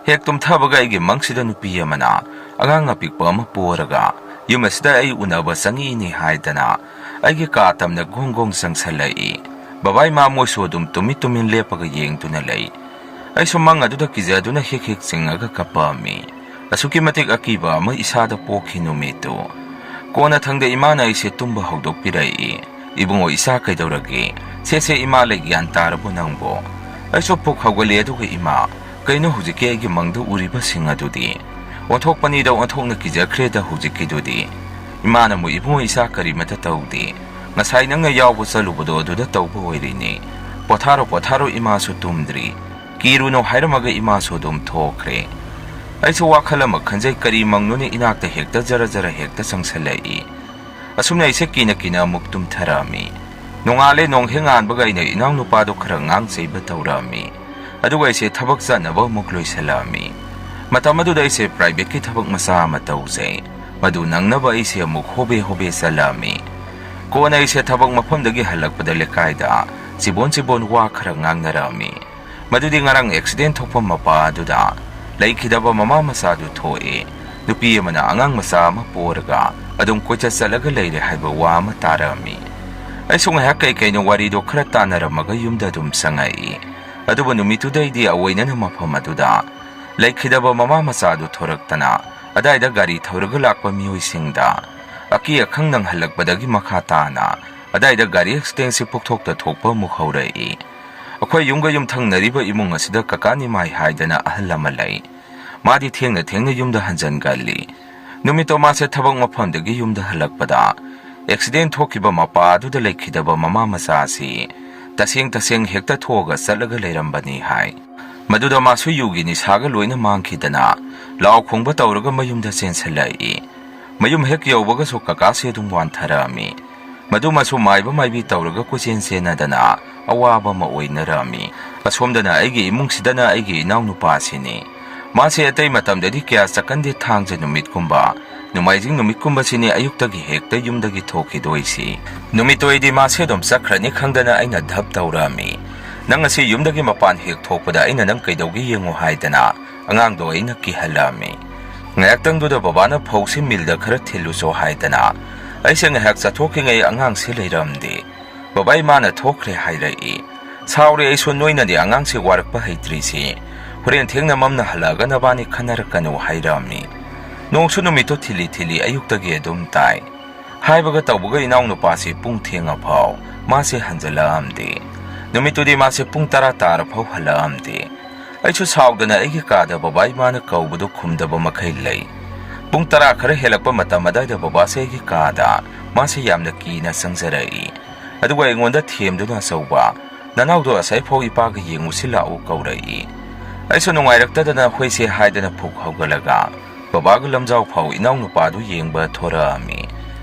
ꯍꯦꯛ ꯇꯨꯝꯊꯕꯒ ꯑꯩꯒꯤ ꯃꯪꯁꯤꯗ ꯅꯨꯄꯤ ꯑꯃꯅ ꯑꯉꯥꯡ ꯑꯄꯤꯛꯄ ꯑꯃ ꯄꯣꯔꯒ ꯌꯨꯝ ꯑꯁꯤꯗ ꯑꯩ ꯎꯅꯕ ꯆꯪꯉꯛꯏꯅꯤ ꯍꯥꯏꯗꯅ ꯑꯩꯒꯤ ꯀꯥ ꯇꯝꯅ ꯒꯣꯡ ꯒꯣꯡ ꯆꯪꯁꯜꯂꯛꯏ꯫ ꯕꯕꯥ ꯏꯃꯥ ꯃꯣꯏꯁꯨ ꯑꯗꯨꯝ ꯇꯨꯃꯤꯟ ꯇꯨꯃꯤꯟ ꯂꯦꯞꯄꯒ ꯌꯦꯡꯗꯨꯅ ꯂꯩ꯫ ꯑꯩꯁꯨ ꯃꯪ ꯑꯗꯨꯗ ꯀꯤꯖꯗꯨꯅ ꯍꯤꯛ ꯍꯤꯛ ꯆꯤꯡꯉꯒ ꯀꯞꯄꯛꯑꯝꯃꯤ꯫ ꯑꯁꯨꯛꯀꯤ ꯃꯇꯤꯛ ꯑꯀꯤꯕ ꯑꯃ ꯏꯁꯥꯗ ꯄꯣꯛꯈꯤ ꯅꯨꯃꯤꯠꯇꯨ꯫ ꯀꯣꯟꯅꯊꯪꯗ ꯏꯃꯥꯅ ꯑꯩꯁꯦ ꯇꯨꯝꯕ ꯍꯧꯗꯣꯛꯄꯤꯔꯛꯏ꯫ "ꯏꯕꯨꯡꯉꯣ, ꯏꯆꯥ ꯀꯩꯗꯧꯔꯒꯦ? ꯁꯦ ꯁꯦ, ꯏꯃꯥ ꯂꯩ, ꯒ꯭ꯌꯥꯟ ꯇꯥꯔꯕꯣ ꯅꯪꯕꯣ?" ꯑꯩꯁꯨ ꯐꯨꯛ ꯍꯧꯒꯠꯂꯦ, ꯑꯗꯨꯒ ꯏꯃꯥ, "ꯀꯩꯅꯣ ꯍꯧꯖꯤꯛꯀꯤ ꯑꯩꯒꯤ ꯃꯪꯗ ꯎꯔꯤꯕꯁꯤꯡ ꯑꯗꯨꯗꯤ?" ꯑꯣꯟꯊꯣꯛꯄꯅꯤꯗ, ꯑꯣꯟꯊꯣꯛꯅ ꯀꯤꯖꯈ꯭ꯔꯦꯗ ꯍꯧꯖꯤꯛꯀꯤꯗꯨꯗꯤ꯫ ꯏꯃꯥꯅ ꯑꯃꯨꯛ, "ꯏꯕꯨꯡꯉꯣ, ꯏꯆꯥ ꯀꯔꯤꯃꯇ ꯇꯧꯗꯦ, ꯉꯁꯥꯏ ꯅꯪꯅ ꯌꯥꯎꯕ ꯆꯠꯂꯨꯕꯗꯣ ꯑꯗꯨꯗ ꯇꯧꯕ ꯑꯣꯏꯔꯤꯅꯤ꯫ ꯄꯣꯊꯥꯔꯣ, ꯄꯣꯊꯥꯔꯣ, ꯏꯃꯥꯁꯨ ꯇꯨꯝꯗ꯭ꯔꯤ꯫ ꯀꯤꯔꯨꯅꯨ" ꯍꯥꯏꯔꯝꯃꯒ ꯏꯃꯥꯁꯨ ꯑꯗꯨꯝ ꯊꯣꯛꯈ꯭ꯔꯦ꯫ ꯑꯩꯁꯨ ꯋꯥꯈꯜ ꯑꯃ ꯈꯟꯖꯩ, ꯀꯔꯤ ꯃꯪꯅꯣꯅꯦ ꯏꯅꯥꯛꯇ ꯍꯦꯛꯇ ꯖꯔ ꯖꯔ ꯍꯦꯛꯇ ꯆꯪꯁꯜꯂꯛꯏ꯫ ꯑꯁꯨꯝꯅ ꯑꯩꯁꯦ ꯀꯤꯅ ꯀꯤꯅ ꯑꯃꯨꯛ ꯇꯨꯝꯊꯔꯛꯑꯝꯃꯤ꯫ ꯅꯣꯡꯉꯥꯜꯂꯦ, ꯅꯣꯡ ꯍꯦꯛ ꯉꯥꯟꯕꯒ ꯑꯩꯅ ꯏꯅꯥꯎꯅꯨꯄꯥꯗꯣ ꯈꯔ ꯉꯥꯡ ꯆꯩꯕ ꯇꯧꯔꯛꯑꯝꯃꯤ꯫ ꯑꯗꯨꯒ ꯑꯩꯁꯦ ꯊꯕꯛ ꯆꯠꯅꯕ ꯑꯃꯨꯛ ꯂꯣꯏꯁꯜꯂꯛꯑꯝꯃꯤ꯫ ꯃꯇꯝ ꯑꯗꯨꯗ ꯑꯩꯁꯦ privateꯀꯤ ꯊꯕꯛ ꯃꯆꯥ ꯑꯃ ꯇꯧꯖꯩ꯫ ꯃꯗꯨ ꯅꯪꯅꯕ ꯑꯩꯁꯦ ꯑꯃꯨꯛ ꯍꯣꯕꯦ ꯍꯣꯕꯦ ꯆꯠꯂꯛꯑꯝꯃꯤ꯫ ꯀꯣꯟꯅ ꯑꯩꯁꯦ ꯊꯕꯛ ꯃꯐꯝꯗꯒꯤ ꯍꯜꯂꯛꯄꯗ ꯂꯩꯀꯥꯏꯗ ꯆꯤꯕꯣꯟ ꯆꯤꯕꯣꯟ ꯋꯥ ꯈꯔ ꯉꯥꯡꯅꯔꯛꯑꯝꯃꯤ꯫ ꯃꯗꯨꯗꯤ ꯉꯔꯥꯡ accident ꯊꯣꯛꯄ ꯃꯄꯥ ꯑꯗꯨꯗ ꯂꯩꯈꯤꯗꯕ ꯃꯃꯥ ꯃꯆꯥꯗꯨ ꯊꯣꯛꯑꯦ꯫ ꯅꯨꯄꯤ ꯑꯃꯅ ꯑꯉꯥꯡ ꯃꯆꯥ ꯑꯃ ꯄꯣꯔꯒ ꯑꯗꯨꯝ ꯀꯣꯏꯆꯠ ꯆꯠꯂꯒ ꯂꯩꯔꯦ ꯍꯥꯏꯕ ꯋꯥ ꯑꯃ ꯇꯥꯔꯛꯑꯝꯃꯤ꯫ ꯑꯩꯁꯨ ꯉꯥꯏꯍꯥꯛ ꯀꯩ ꯀꯩꯅꯣ ꯋꯥꯔꯤꯗꯣ ꯈꯔ ꯇꯥꯟꯅꯔꯝꯃꯒ ꯌꯨꯝꯗ ꯑꯗꯨꯝ ꯆꯪꯉꯛꯏ꯫ ꯑꯗꯨꯕꯨ ꯅꯨꯃꯤꯠꯇꯨꯗꯩꯗꯤ ꯑꯑꯣꯏꯅꯅ ꯃꯐꯝ ꯑꯗꯨꯗ ꯂꯩꯈꯤꯗꯕ ꯃꯃꯥ ꯃꯆꯥꯗꯨ ꯊꯣꯔꯛꯇꯅ ꯑꯗꯥꯏꯗ ꯒꯥꯔꯤ ꯊꯧꯔꯒ ꯂꯥꯛꯄ ꯃꯤꯑꯣꯏꯁꯤꯡꯗ ꯑꯀꯤ ꯑꯈꯪ ꯅꯪꯍꯜꯂꯛꯄꯗꯒꯤ ꯃꯈꯥ ꯇꯥꯅ ꯑꯗꯥꯏꯗ ꯒꯥꯔꯤ accidentꯁꯤ ꯄꯣꯛꯊꯣꯛꯇ ꯊꯣꯛꯄ ꯑꯃꯨꯛ ꯍꯧꯔꯛꯏ꯫ ꯑꯩꯈꯣꯏ ꯌꯨꯝꯒ ꯌꯨꯝꯊꯪꯅꯔꯤꯕ ꯏꯃꯨꯡ ꯑꯁꯤꯗ ꯀꯀꯥ ꯅꯤꯃꯥꯏ ꯍꯥꯏꯗꯅ ꯑꯍꯜ ꯑꯃ ꯂꯩ꯫ ꯃꯥꯗꯤ ꯊꯦꯡꯅ ꯊꯦꯡꯅ ꯌꯨꯝꯗ ꯍꯟꯖꯟꯒꯜꯂꯤ꯫ ꯅꯨꯃꯤꯠꯇꯣ ꯃꯥꯁꯦ ꯊꯕꯛ ꯃꯐꯝꯗꯒꯤ ꯌꯨꯝꯗ ꯍꯜꯂꯛꯄꯗ accident ꯊꯣꯛꯈꯤꯕ ꯃꯄꯥ ꯑꯗꯨꯗ ꯂꯩꯈꯤꯗꯕ ꯃꯃꯥ ꯃꯆꯥ ꯑꯁꯤ ꯇꯁꯦꯡ ꯇꯁꯦꯡ ꯍꯦꯛꯇ ꯊꯣꯛꯑꯒ ꯆꯠꯂꯒ ꯂꯩꯔꯝꯕꯅꯤ ꯍꯥꯏ꯫ ꯃꯗꯨꯗ ꯃꯥꯁꯨ ꯌꯨꯒꯤ ꯅꯤꯁꯥꯒ ꯂꯣꯏꯅ ꯃꯥꯡꯈꯤꯗꯅ ꯂꯥꯎ ꯈꯣꯡꯕ ꯇꯧꯔꯒ ꯃꯌꯨꯝꯗ ꯆꯦꯟꯁꯤꯜꯂꯛꯏ꯫ ꯃꯌꯨꯝ ꯍꯦꯛ ꯌꯧꯕꯒꯁꯨ ꯀꯀꯥꯁꯦ ꯑꯗꯨꯝ ꯋꯥꯟꯊꯔꯛꯑꯝꯃꯤ꯫ ꯃꯗꯨꯃꯁꯨ ꯃꯥꯏꯕ ꯃꯥꯏꯕꯤ ꯇꯧꯔꯒ ꯀꯣꯏꯆꯦꯟ ꯆꯦꯟꯅꯗꯅ ꯑꯋꯥꯕ ꯑꯃ ꯑꯣꯏꯅꯔꯛꯑꯝꯃꯤ꯫ ꯑꯁꯣꯝꯗꯅ ꯑꯩꯒꯤ ꯏꯃꯨꯡꯁꯤꯗꯅ ꯑꯩꯒꯤ ꯏꯅꯥꯎꯅꯨꯄꯥꯁꯤꯅꯤ꯫ ꯃꯥꯁꯦ ꯑꯇꯩ ꯃꯇꯝꯗꯗꯤ ꯀꯌꯥ ꯆꯠꯀꯟꯗꯦ, ꯊꯥꯡꯖ ꯅꯨꯃꯤꯠꯀꯨꯝꯕ, ꯅꯣꯡꯃꯥꯏꯖꯤꯡ ꯅꯨꯃꯤꯠꯀꯨꯝꯕꯁꯤꯅꯤ ꯑꯌꯨꯛꯇꯒꯤ ꯍꯦꯛꯇ ꯌꯨꯝꯗꯒꯤ ꯊꯣꯛꯈꯤꯗꯣꯏꯁꯤ꯫ ꯅꯨꯃꯤꯠꯇꯣ ꯑꯩꯗꯤ ꯃꯥꯁꯦ ꯑꯗꯨꯝ ꯆꯠꯈ꯭ꯔꯅꯤ ꯈꯪꯗꯅ ꯑꯩꯅ ꯙꯞ ꯇꯧꯔꯛꯑꯝꯃꯤ꯫ ꯅꯪ ꯉꯁꯤ ꯌꯨꯝꯗꯒꯤ ꯃꯄꯥꯟ ꯍꯦꯛ ꯊꯣꯛꯄꯗ ꯑꯩꯅ ꯅꯪ ꯀꯩꯗꯧꯒꯦ ꯌꯦꯡꯉꯨ ꯍꯥꯏꯗꯅ ꯑꯉꯥꯡꯗꯣ ꯑꯩꯅ ꯀꯤꯍꯜꯂꯛꯑꯝꯃꯤ꯫ ꯉꯥꯏꯍꯥꯛꯇꯪꯗꯨꯗ ꯕꯕꯥꯅ ꯐꯧꯁꯤ ꯃꯤꯜꯗ ꯈꯔ ꯊꯤꯜꯂꯨꯆꯣ ꯍꯥꯏꯗꯅ ꯑꯩꯁꯦ ꯉꯥꯏꯍꯥꯛ ꯆꯠꯊꯣꯛꯈꯤꯉꯩ ꯑꯉꯥꯡꯁꯤ ꯂꯩꯔꯝꯗꯦ꯫ ꯕꯕꯥ, ꯏꯃꯥꯅ ꯊꯣꯛꯈ꯭ꯔꯦ ꯍꯥꯏꯔꯛꯏ꯫ ꯁꯥꯎꯔꯦ ꯑꯩꯁꯨ, ꯅꯣꯏꯅꯗꯤ ꯑꯉꯥꯡꯁꯦ ꯋꯥꯔꯛꯄ ꯍꯩꯇ꯭ꯔꯤꯁꯤ꯫ ꯍꯣꯔꯦꯟ ꯊꯦꯡꯅ ꯃꯝꯅ ꯍꯜꯂꯛꯑꯒ ꯅꯕꯥꯅꯤ ꯈꯟꯅꯔꯛꯀꯅꯨ ꯍꯥꯏꯔꯛꯑꯝꯃꯤ꯫ ꯅꯣꯡꯁꯨ ꯅꯨꯃꯤꯠꯇꯣ ꯊꯤꯜꯂꯤ ꯊꯤꯜꯂꯤ ꯑꯌꯨꯛꯇꯒꯤ ꯑꯗꯨꯝ ꯇꯥꯏ꯫ ꯍꯥꯏꯕꯒ ꯇꯧꯕꯒ ꯏꯅꯥꯎꯅꯨꯄꯥꯁꯤ ꯄꯨꯡ ꯊꯦꯡꯉꯐꯥꯎ ꯃꯥꯁꯦ ꯍꯟꯖꯜꯂꯛꯑꯝꯗꯦ꯫ ꯅꯨꯃꯤꯠꯇꯨꯗꯤ ꯃꯥꯁꯦ ꯄꯨꯡ ꯇꯔꯥ ꯇꯥꯔꯐꯥꯎ ꯍꯜꯂꯛꯑꯝꯗꯦ꯫ ꯑꯩꯁꯨ ꯁꯥꯎꯗꯅ ꯑꯩꯒꯤ ꯀꯥꯗ ꯕꯕꯥ ꯏꯃꯥꯅ ꯀꯧꯕꯗꯨ ꯈꯨꯝꯗꯕ ꯃꯈꯩ ꯂꯩ꯫ ꯄꯨꯡ ꯇꯔꯥ ꯈꯔ ꯍꯦꯜꯂꯛꯄ ꯃꯇꯝ ꯑꯗꯥꯏꯗ ꯕꯕꯥꯁꯦ ꯑꯩꯒꯤ ꯀꯥꯗ ꯃꯥꯁꯦ ꯌꯥꯝꯅ ꯀꯤꯅ ꯆꯪꯖꯔꯛꯏ꯫ ꯑꯗꯨꯒ ꯑꯩꯉꯣꯟꯗ ꯊꯦꯝꯗꯨꯅ ꯑꯆꯧꯕ, "ꯅꯅꯥꯎꯗꯣ ꯑꯁꯥꯏꯐꯥꯎ ꯏꯄꯥꯒ ꯌꯦꯡꯉꯨꯁꯤ ꯂꯥꯛꯎ" ꯀꯧꯔꯛꯏ꯫ ꯑꯩꯁꯨ ꯅꯨꯡꯉꯥꯏꯔꯛꯇꯗꯅ ꯍꯣꯏꯁꯦ ꯍꯥꯏꯗꯅ ꯐꯨꯛ ꯍꯧꯒꯠꯂꯒ ꯕꯕꯥꯒ ꯂꯝꯖꯥꯎ ꯐꯥꯎ ꯏꯅꯥꯎꯅꯨꯄꯥꯗꯨ ꯌꯦꯡꯕ ꯊꯣꯔꯛꯑꯝꯃꯤ꯫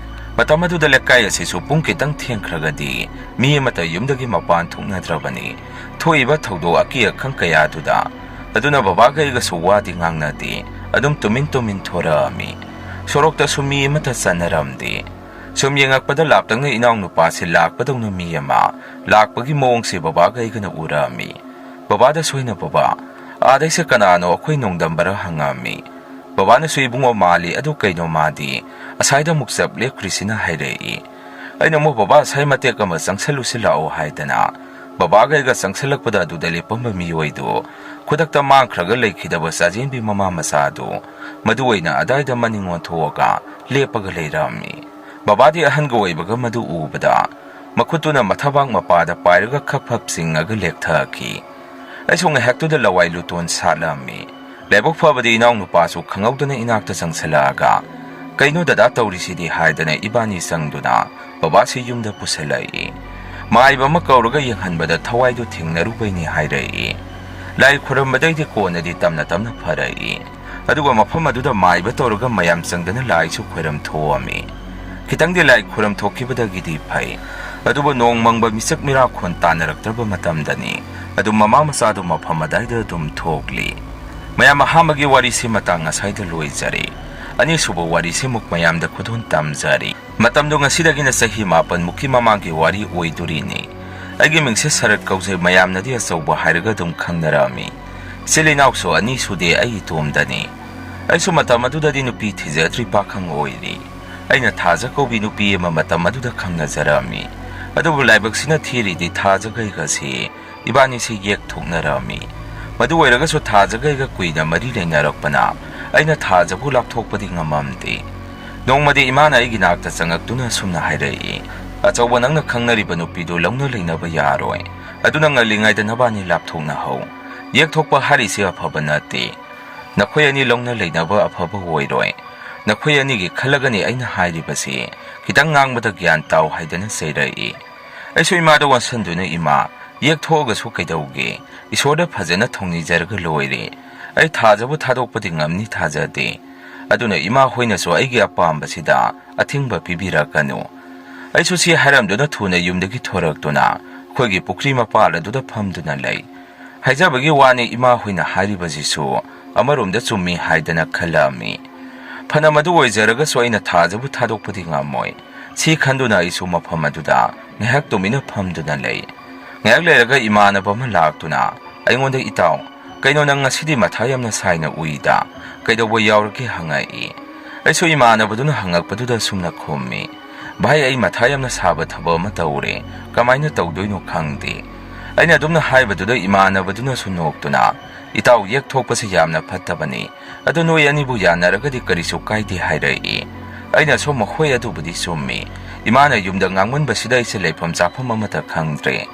ꯃꯇꯝ ꯑꯗꯨꯗ ꯂꯩꯀꯥꯏ ꯑꯁꯤꯁꯨ ꯄꯨꯡ ꯈꯤꯇꯪ ꯊꯦꯡꯈ꯭ꯔꯒꯗꯤ ꯃꯤ ꯑꯃꯠꯇ ꯌꯨꯝꯗꯒꯤ ꯃꯄꯥꯟ ꯊꯣꯛꯅꯗ꯭ꯔꯕꯅꯤ꯫ ꯊꯣꯛꯏꯕ ꯊꯧꯗꯣꯛ ꯑꯀꯤ ꯑꯈꯪ ꯀꯌꯥꯗꯨꯗ꯫ ꯑꯗꯨꯅ ꯕꯕꯥꯒ ꯑꯩꯒꯁꯨ ꯋꯥꯗꯤ ꯉꯥꯡꯅꯗꯦ, ꯑꯗꯨꯝ ꯇꯨꯃꯤꯟ ꯇꯨꯃꯤꯟ ꯊꯣꯔꯛꯑꯝꯃꯤ꯫ ꯁꯣꯔꯣꯛꯇꯁꯨ ꯃꯤ ꯑꯃꯠꯇ ꯆꯠꯅꯔꯝꯗꯦ꯫ ꯁꯨꯝ ꯌꯦꯡꯉꯛꯄꯗ ꯂꯥꯞꯇꯛꯅ ꯏꯅꯥꯎꯅꯨꯄꯥꯁꯤ ꯂꯥꯛꯄꯗꯧꯅ ꯃꯤ ꯑꯃ ꯂꯥꯛꯄꯒꯤ ꯃꯑꯣꯡꯁꯦ ꯕꯕꯥꯒ ꯑꯩꯒꯅ ꯎꯔꯛꯑꯝꯃꯤ꯫ ꯕꯕꯥꯗꯁꯨ ꯑꯩꯅ, "ꯕꯕꯥ, ꯑꯥꯗꯩꯁꯦ ꯀꯅꯥꯅꯣ ꯑꯩꯈꯣꯏ ꯅꯣꯡꯗꯝꯕꯔ?" ꯍꯪꯉꯛꯑꯝꯃꯤ꯫ ꯕꯕꯥꯅꯁꯨ, "ꯏꯕꯨꯡꯉꯣ, ꯃꯥꯜꯂꯤ, ꯑꯗꯨ ꯀꯩꯅꯣ ꯃꯥꯗꯤ? ꯑꯁꯥꯏꯗ ꯑꯃꯨꯛ ꯆꯞ ꯂꯦꯞꯈ꯭ꯔꯤꯁꯤꯅ?" ꯍꯥꯏꯔꯛꯏ꯫ ꯑꯩꯅ ꯑꯃꯨꯛ, "ꯕꯕꯥ, ꯑꯁꯥꯏ ꯃꯇꯦꯛ ꯑꯃ ꯆꯪꯁꯜꯂꯨꯁꯤ ꯂꯥꯛꯑꯣ" ꯍꯥꯏꯗꯅ ꯕꯕꯥꯒ ꯑꯩꯒ ꯆꯪꯁꯜꯂꯛꯄꯗ ꯑꯗꯨꯗ ꯂꯦꯞꯄꯝꯕ ꯃꯤꯑꯣꯏꯗꯨ ꯈꯨꯗꯛꯇ ꯃꯥꯡꯈ꯭ꯔꯒ ꯂꯩꯈꯤꯗꯕ ꯆꯥꯖꯦꯟꯕꯤ ꯃꯃꯥ ꯃꯆꯥꯗꯨ, ꯃꯗꯨ ꯑꯣꯏꯅ ꯑꯗꯥꯏꯗ ꯃꯅꯤꯡ ꯑꯣꯟꯊꯣꯛꯑꯒ ꯂꯦꯞꯄꯒ ꯂꯩꯔꯝꯃꯤ꯫ ꯕꯕꯥꯗꯤ ꯑꯍꯟꯒ ꯑꯣꯏꯕꯒ ꯃꯗꯨ ꯎꯕꯗ ꯃꯈꯨꯠꯇꯨꯅ ꯃꯊꯕꯥꯛ ꯃꯄꯥꯗ ꯄꯥꯏꯔꯒ ꯈꯞ ꯈꯞ ꯆꯤꯡꯉꯒ ꯂꯦꯛꯊꯈꯤ꯫ ꯑꯩꯁꯨ ꯉꯥꯏꯍꯥꯛꯇꯨꯗ ꯂꯋꯥꯏ ꯂꯨꯇꯣꯟ ꯁꯥꯠꯂꯝꯃꯤ꯫ ꯂꯥꯏꯕꯛ ꯐꯕꯗꯤ ꯏꯅꯥꯎꯅꯨꯄꯥꯁꯨ ꯈꯪꯍꯧꯗꯅ ꯏꯅꯥꯛꯇ ꯆꯪꯁꯤꯜꯂꯛꯑꯒ, "ꯀꯩꯅꯣ ꯗꯗꯥ ꯇꯧꯔꯤꯁꯤꯗꯤ?" ꯍꯥꯏꯗꯅ ꯏꯕꯥꯅꯤ ꯆꯪꯗꯨꯅ ꯕꯕꯥꯁꯤ ꯌꯨꯝꯗ ꯄꯨꯁꯤꯜꯂꯛꯏ꯫ ꯃꯥꯏꯕ ꯑꯃ ꯀꯧꯔꯒ ꯌꯦꯡꯍꯟꯕꯗ ꯊꯋꯥꯏꯗꯨ ꯊꯦꯡꯅꯔꯨꯕꯩꯅꯤ ꯍꯥꯏꯔꯛꯏ꯫ ꯂꯥꯏ ꯈꯨꯔꯝꯕꯗꯩꯗꯤ ꯀꯣꯟꯅꯗꯤ ꯇꯞꯅ ꯇꯞꯅ ꯐꯔꯛꯏ꯫ ꯑꯗꯨꯒ ꯃꯐꯝ ꯑꯗꯨꯗ ꯃꯥꯏꯕ ꯇꯧꯔꯒ ꯃꯌꯥꯝ ꯆꯪꯗꯅ ꯂꯥꯏꯁꯨ ꯈꯣꯏꯔꯝ ꯊꯣꯛꯑꯝꯃꯤ꯫ ꯈꯤꯇꯪꯗꯤ ꯂꯥꯏ ꯈꯨꯔꯝ ꯊꯣꯛꯈꯤꯕꯗꯒꯤꯗꯤ ꯐꯩ꯫ ꯑꯗꯨꯕꯨ ꯅꯣꯡ ꯃꯪꯕ ꯃꯤꯆꯛ ꯃꯤꯔꯥꯈꯣꯟ ꯇꯥꯅꯔꯛꯇ꯭ꯔꯕ ꯃꯇꯝꯗꯅꯤ ꯑꯗꯨꯝ ꯃꯃꯥ ꯃꯆꯥꯗꯨ ꯃꯐꯝ ꯑꯗꯥꯏꯗ ꯑꯗꯨꯝ ꯊꯣꯛꯂꯤ꯫ ꯃꯌꯥꯝ, ꯑꯍꯥꯟꯕꯒꯤ ꯋꯥꯔꯤꯁꯤ ꯃꯇꯥꯡ ꯑꯁꯥꯏꯗ ꯂꯣꯏꯖꯔꯦ꯫ ꯑꯅꯤꯁꯨꯕ ꯋꯥꯔꯤꯁꯤꯃꯨꯛ ꯃꯌꯥꯝꯗ ꯈꯨꯗꯣꯜ ꯇꯝꯖꯔꯤ꯫ ꯃꯇꯝꯗꯨ ꯉꯁꯤꯗꯒꯤꯅ ꯆꯍꯤ ꯃꯥꯄꯟ ꯃꯨꯛꯀꯤ ꯃꯃꯥꯡꯒꯤ ꯋꯥꯔꯤ ꯑꯣꯏꯗꯣꯔꯤꯅꯤ꯫ ꯑꯩꯒꯤ ꯃꯤꯡꯁꯦ ꯁꯔꯠ ꯀꯧꯖꯩ, ꯃꯌꯥꯝꯅꯗꯤ ꯑꯆꯧꯕ ꯍꯥꯏꯔꯒ ꯑꯗꯨꯝ ꯈꯪꯅꯔꯝꯃꯤ꯫ ꯏꯆꯤꯜ ꯏꯅꯥꯎꯁꯨ ꯑꯅꯤ ꯁꯨꯗꯦ, ꯑꯩ ꯏꯇꯣꯝꯗꯅꯤ꯫ ꯑꯩꯁꯨ ꯃꯇꯝ ꯑꯗꯨꯗꯗꯤ ꯅꯨꯄꯤ ꯊꯤꯖꯗ꯭ꯔꯤ, ꯄꯥꯈꯪ ꯑꯣꯏꯔꯤ꯫ ꯑꯩꯅ ꯊꯥꯖ ꯀꯧꯕꯤ ꯅꯨꯄꯤ ꯑꯃ ꯃꯇꯝ ꯑꯗꯨꯗ ꯈꯪꯅꯖꯔꯝꯃꯤ꯫ ꯑꯗꯨꯕꯨ ꯂꯥꯏꯕꯛꯁꯤꯅ ꯊꯤꯔꯤꯗꯤ ꯊꯥꯖꯒꯩꯒꯁꯤ ꯏꯕꯥꯅꯤꯁꯤ ꯌꯦꯛ ꯊꯣꯛꯅꯔꯝꯃꯤ꯫ ꯃꯗꯨ ꯑꯣꯏꯔꯒꯁꯨ ꯊꯥꯖꯒꯩꯒ ꯀꯨꯏꯅ ꯃꯔꯤ ꯂꯩꯅꯔꯛꯄꯅ ꯑꯩꯅ ꯊꯥꯖꯕꯨ ꯂꯥꯞꯊꯣꯛꯄꯗꯤ ꯉꯝꯃꯝꯗꯦ꯫ ꯅꯣꯡꯃꯗꯤ ꯏꯃꯥꯅ ꯑꯩꯒꯤ ꯅꯥꯛꯇ ꯆꯪꯉꯛꯇꯨꯅ ꯑꯁꯨꯝꯅ ꯍꯥꯏꯔꯛꯏ, "ꯑꯆꯧꯕ, ꯅꯪꯅ ꯈꯪꯅꯔꯤꯕ ꯅꯨꯄꯤꯗꯨ ꯂꯧꯅ ꯂꯩꯅꯕ ꯌꯥꯔꯣꯏ꯫ ꯑꯗꯨꯅ ꯉꯜꯂꯤꯉꯩꯗ ꯅꯕꯥꯅꯤ ꯂꯥꯞꯊꯣꯛꯅꯍꯧ꯫ "ꯌꯦꯛꯊꯣꯛꯄ ꯍꯥꯏꯔꯤꯁꯦ ꯑꯐꯕ ꯅꯠꯇꯦ꯫ ꯅꯈꯣꯏ ꯑꯅꯤ ꯂꯧꯅ ꯂꯩꯅꯕ ꯑꯐꯕ ꯑꯣꯏꯔꯣꯏ꯫ ꯅꯈꯣꯏ ꯑꯅꯤꯒꯤ ꯈꯜꯂꯒꯅꯤ ꯑꯩꯅ ꯍꯥꯏꯔꯤꯕꯁꯤ꯫ ꯈꯤꯇꯪ ꯉꯥꯡꯕꯗ ꯒ꯭ꯌꯥꯟ ꯇꯥꯎ" ꯍꯥꯏꯗꯅ ꯆꯩꯔꯛꯏ꯫ ꯑꯩꯁꯨ ꯏꯃꯥꯗ ꯑꯣꯟꯁꯟꯗꯨꯅ, "ꯏꯃꯥ, ꯌꯦꯛꯊꯣꯛꯑꯒꯁꯨ ꯀꯩꯗꯧꯒꯦ? ꯏꯁꯣꯔꯗ ꯐꯖꯅ ꯊꯧꯅꯤꯖꯔꯒ ꯂꯣꯏꯔꯦ꯫ ꯑꯩ ꯊꯥꯖꯕꯨ ꯊꯥꯗꯣꯛꯄꯗꯤ ꯉꯝꯅꯤ ꯊꯥꯖꯗꯦ꯫ ꯑꯗꯨꯅ ꯏꯃꯥ ꯍꯣꯏꯅꯁꯨ ꯑꯩꯒꯤ ꯑꯄꯥꯝꯕꯁꯤꯗ ꯑꯊꯤꯡꯕ ꯄꯤꯕꯤꯔꯛꯀꯅꯨ"꯫ ꯑꯩꯁꯨ ꯁꯤ ꯍꯥꯏꯔꯝꯗꯨꯅ ꯊꯨꯅ ꯌꯨꯝꯗꯒꯤ ꯊꯣꯔꯛꯇꯨꯅ ꯑꯩꯈꯣꯏꯒꯤ ꯄꯨꯈ꯭ꯔꯤ ꯃꯄꯥꯜ ꯑꯗꯨꯗ ꯐꯝꯗꯨꯅ ꯂꯩ꯫ ꯍꯥꯏꯖꯕꯒꯤ ꯋꯥꯅꯤ, ꯏꯃꯥ ꯍꯣꯏꯅ ꯍꯥꯏꯔꯤꯕꯁꯤꯁꯨ ꯑꯃꯔꯣꯝꯗ ꯆꯨꯝꯃꯤ ꯍꯥꯏꯗꯅ ꯈꯜꯂꯛꯑꯝꯃꯤ꯫ ꯐꯅ ꯃꯗꯨ ꯑꯣꯏꯖꯔꯒꯁꯨ ꯑꯩꯅ ꯊꯥꯖꯕꯨ ꯊꯥꯗꯣꯛꯄꯗꯤ ꯉꯝꯃꯣꯏ꯫ ꯁꯤ ꯈꯟꯗꯨꯅ ꯑꯩꯁꯨ ꯃꯐꯝ ꯑꯗꯨꯗ ꯉꯥꯏꯍꯥꯛ ꯇꯨꯃꯤꯟꯅ ꯐꯝꯗꯨꯅ ꯂꯩ꯫ ꯉꯥꯏꯍꯥꯛ ꯂꯩꯔꯒ ꯏꯃꯥꯟꯅꯕ ꯑꯃ ꯂꯥꯛꯇꯨꯅ ꯑꯩꯉꯣꯟꯗ, "ꯏꯇꯥꯎ, ꯀꯩꯅꯣ ꯅꯪ ꯉꯁꯤꯗꯤ ꯃꯊꯥ ꯌꯥꯝꯅ ꯁꯥꯏꯅ ꯎꯏꯗ? ꯀꯩꯗꯧꯕ ꯌꯥꯎꯔꯒꯦ?" ꯍꯪꯉꯛꯏ꯫ ꯑꯩꯁꯨ ꯏꯃꯥꯟꯅꯕꯗꯨꯅ ꯍꯪꯉꯛꯄꯗꯨꯗ ꯑꯁꯨꯝꯅ ꯈꯨꯝꯃꯤ, "ꯚꯥꯏ, ꯑꯩ ꯃꯊꯥ ꯌꯥꯝꯅ ꯁꯥꯕ ꯊꯕꯛ ꯑꯃ ꯇꯧꯔꯦ꯫ ꯀꯃꯥꯏꯅ ꯇꯧꯗꯣꯏꯅꯣ ꯈꯪꯗꯦ"꯫ ꯑꯩꯅ ꯑꯗꯨꯝꯅ ꯍꯥꯏꯕꯗꯨꯗ ꯏꯃꯥꯟꯅꯕꯗꯨꯅꯁꯨ ꯅꯣꯛꯇꯨꯅ, "ꯏꯇꯥꯎ, ꯌꯦꯛ ꯊꯣꯛꯄꯁꯤ ꯌꯥꯝꯅ ꯐꯠꯇꯕꯅꯤ꯫ ꯑꯗꯨ ꯅꯣꯏ ꯑꯅꯤꯕꯨ ꯌꯥꯅꯔꯒꯗꯤ ꯀꯔꯤꯁꯨ ꯀꯥꯏꯗꯦ" ꯍꯥꯏꯔꯛꯏ꯫ ꯑꯩꯅꯁꯨ, "ꯃꯈꯣꯏ ꯑꯗꯨꯕꯨꯗꯤ ꯆꯨꯝꯃꯤ꯫ ꯏꯃꯥꯅ ꯌꯨꯝꯗ ꯉꯥꯡꯃꯟꯕꯁꯤꯗ ꯑꯩꯁꯦ ꯂꯩꯐꯝ ꯆꯥꯐꯝ ꯑꯃꯠꯇ ꯈꯪꯗ꯭ꯔꯦ꯫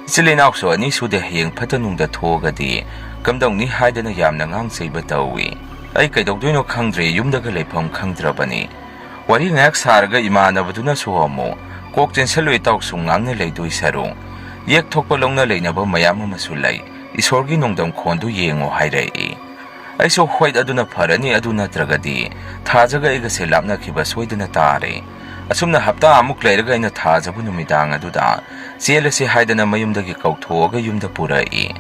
ꯏꯆꯤꯜ ꯏꯅꯥꯎꯁꯨ ꯑꯅꯤ ꯁꯨꯗꯦ, ꯍꯌꯦꯡ ꯐꯠꯇ ꯅꯨꯡꯗ ꯊꯣꯛꯑꯒꯗꯤ ꯀꯝꯗꯧꯅꯤ?" ꯍꯥꯏꯗꯅ ꯌꯥꯝꯅ ꯉꯥꯡ ꯆꯩꯕ ꯇꯧꯏ꯫ ꯑꯩ ꯀꯩꯗꯧꯗꯣꯏꯅꯣ ꯈꯪꯗ꯭ꯔꯦ, ꯌꯨꯝꯗꯒ ꯂꯩꯐꯝ ꯈꯪꯗ꯭ꯔꯕꯅꯤ꯫ ꯋꯥꯔꯤ ꯉꯥꯏꯍꯥꯛ ꯁꯥꯔꯒ ꯏꯃꯥꯟꯅꯕꯗꯨꯅꯁꯨ ꯑꯃꯨꯛ, "ꯀꯣꯛ ꯆꯦꯟꯁꯜꯂꯨ ꯏꯇꯥꯎ, ꯁꯨꯝ ꯉꯥꯡꯅ ꯂꯩꯗꯣꯏ ꯁꯔꯨꯛ꯫ ꯌꯦꯛ ꯊꯣꯛꯄ ꯂꯧꯅ ꯂꯩꯅꯕ ꯃꯌꯥꯝ ꯑꯃꯁꯨ ꯂꯩ꯫ ꯏꯁꯣꯔꯒꯤ ꯅꯣꯡꯗꯝ ꯈꯣꯟꯗꯨ ꯌꯦꯡꯉꯨ" ꯍꯥꯏꯔꯛꯏ꯫ ꯑꯩꯁꯨ, "ꯍꯣꯏ, ꯑꯗꯨꯅ ꯐꯔꯅꯤ, ꯑꯗꯨ ꯅꯠꯇ꯭ꯔꯒꯗꯤ ꯊꯥꯖꯒ ꯑꯩꯒꯁꯦ ꯂꯥꯞꯅꯈꯤꯕ ꯁꯣꯏꯗꯅ ꯇꯥꯔꯦ"꯫ ꯑꯁꯨꯝꯅ ꯍꯞꯇꯥ ꯑꯃꯨꯛ ꯂꯩꯔꯒ ꯑꯩꯅ ꯊꯥꯖꯕꯨ ꯅꯨꯃꯤꯗꯥꯡ ꯑꯗꯨꯗ ꯆꯦꯜꯂꯁꯤ ꯍꯥꯏꯗꯅ ꯃꯌꯨꯝꯗꯒꯤ ꯀꯧꯊꯣꯛꯑꯒ ꯌꯨꯝꯗ ꯄꯨꯔꯛꯏ꯫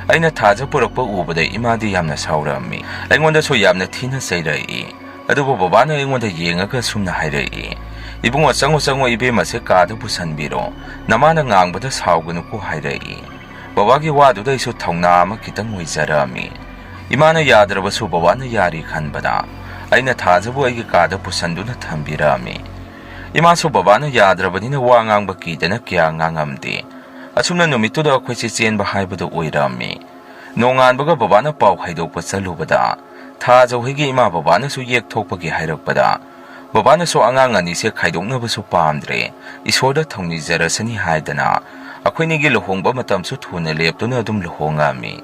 ꯑꯩꯅ ꯊꯥꯖ ꯄꯨꯔꯛꯄ ꯎꯕꯗ ꯏꯃꯥꯗꯤ ꯌꯥꯝꯅ ꯁꯥꯎꯔꯝꯃꯤ꯫ ꯑꯩꯉꯣꯟꯗꯁꯨ ꯌꯥꯝꯅ ꯊꯤꯅ ꯆꯩꯔꯛꯏ꯫ ꯑꯗꯨꯕꯨ ꯕꯕꯥꯅ ꯑꯩꯉꯣꯟꯗ ꯌꯦꯡꯉꯒ ꯑꯁꯨꯝꯅ ꯍꯥꯏꯔꯛꯏ, "ꯏꯕꯨꯡꯉꯣ, ꯆꯪꯉꯣ, ꯆꯪꯉꯣ, ꯏꯕꯦꯝꯃꯁꯦ ꯀꯥꯗ ꯄꯨꯁꯟꯕꯤꯔꯣ꯫ ꯅꯃꯥꯅ ꯉꯥꯡꯕꯗ ꯁꯥꯎꯒꯅꯨꯀꯣ" ꯍꯥꯏꯔꯛꯏ꯫ ꯕꯕꯥꯒꯤ ꯋꯥꯗꯨꯗ ꯑꯩꯁꯨ ꯊꯧꯅꯥ ꯑꯃ ꯈꯤꯇꯪ ꯑꯣꯏꯖꯔꯛꯑꯝꯃꯤ꯫ ꯏꯃꯥꯅ ꯌꯥꯗ꯭ꯔꯕꯁꯨ ꯕꯕꯥꯅ ꯌꯥꯔꯤ ꯈꯟꯕꯗ ꯑꯩꯅ ꯊꯥꯖꯕꯨ ꯑꯩꯒꯤ ꯀꯥꯗ ꯄꯨꯁꯟꯗꯨꯅ ꯊꯝꯕꯤꯔꯛꯑꯝꯃꯤ꯫ ꯏꯃꯥꯁꯨ ꯕꯕꯥꯅ ꯌꯥꯗ꯭ꯔꯕꯅꯤꯅ ꯋꯥ ꯉꯥꯡꯕ ꯀꯤꯗꯅ ꯀꯌꯥ ꯉꯥꯡꯉꯝꯗꯦ꯫ ꯑꯁꯨꯝꯅ ꯅꯨꯃꯤꯠꯇꯨꯗ ꯑꯩꯈꯣꯏꯁꯦ ꯆꯦꯟꯕ ꯍꯥꯏꯕꯗꯨ ꯑꯣꯏꯔꯝꯃꯤ꯫ ꯅꯣꯡꯉꯥꯟꯕꯒ ꯕꯕꯥꯅ ꯄꯥꯎ ꯍꯥꯏꯗꯣꯛꯄ ꯆꯠꯂꯨꯕꯗ ꯊꯥꯖ ꯍꯣꯏꯒꯤ ꯏꯃꯥ ꯕꯕꯥꯅꯁꯨ ꯌꯦꯛ ꯊꯣꯛꯄꯒꯤ ꯍꯥꯏꯔꯛꯄꯗ, ꯕꯕꯥꯅꯁꯨ ꯑꯉꯥꯡ ꯑꯅꯤꯁꯦ ꯈꯥꯏꯗꯣꯛꯅꯕꯁꯨ ꯄꯥꯝꯗ꯭ꯔꯦ, ꯏꯁꯣꯔꯗ ꯊꯧꯅꯤꯖꯔꯁꯅꯤ ꯍꯥꯏꯗꯅ ꯑꯩꯈꯣꯏꯅꯤꯒꯤ ꯂꯨꯍꯣꯡꯕ ꯃꯇꯝꯁꯨ ꯊꯨꯅ ꯂꯦꯞꯇꯨꯅ ꯑꯗꯨꯝ ꯂꯨꯍꯣꯡꯉꯛꯑꯝꯃꯤ꯫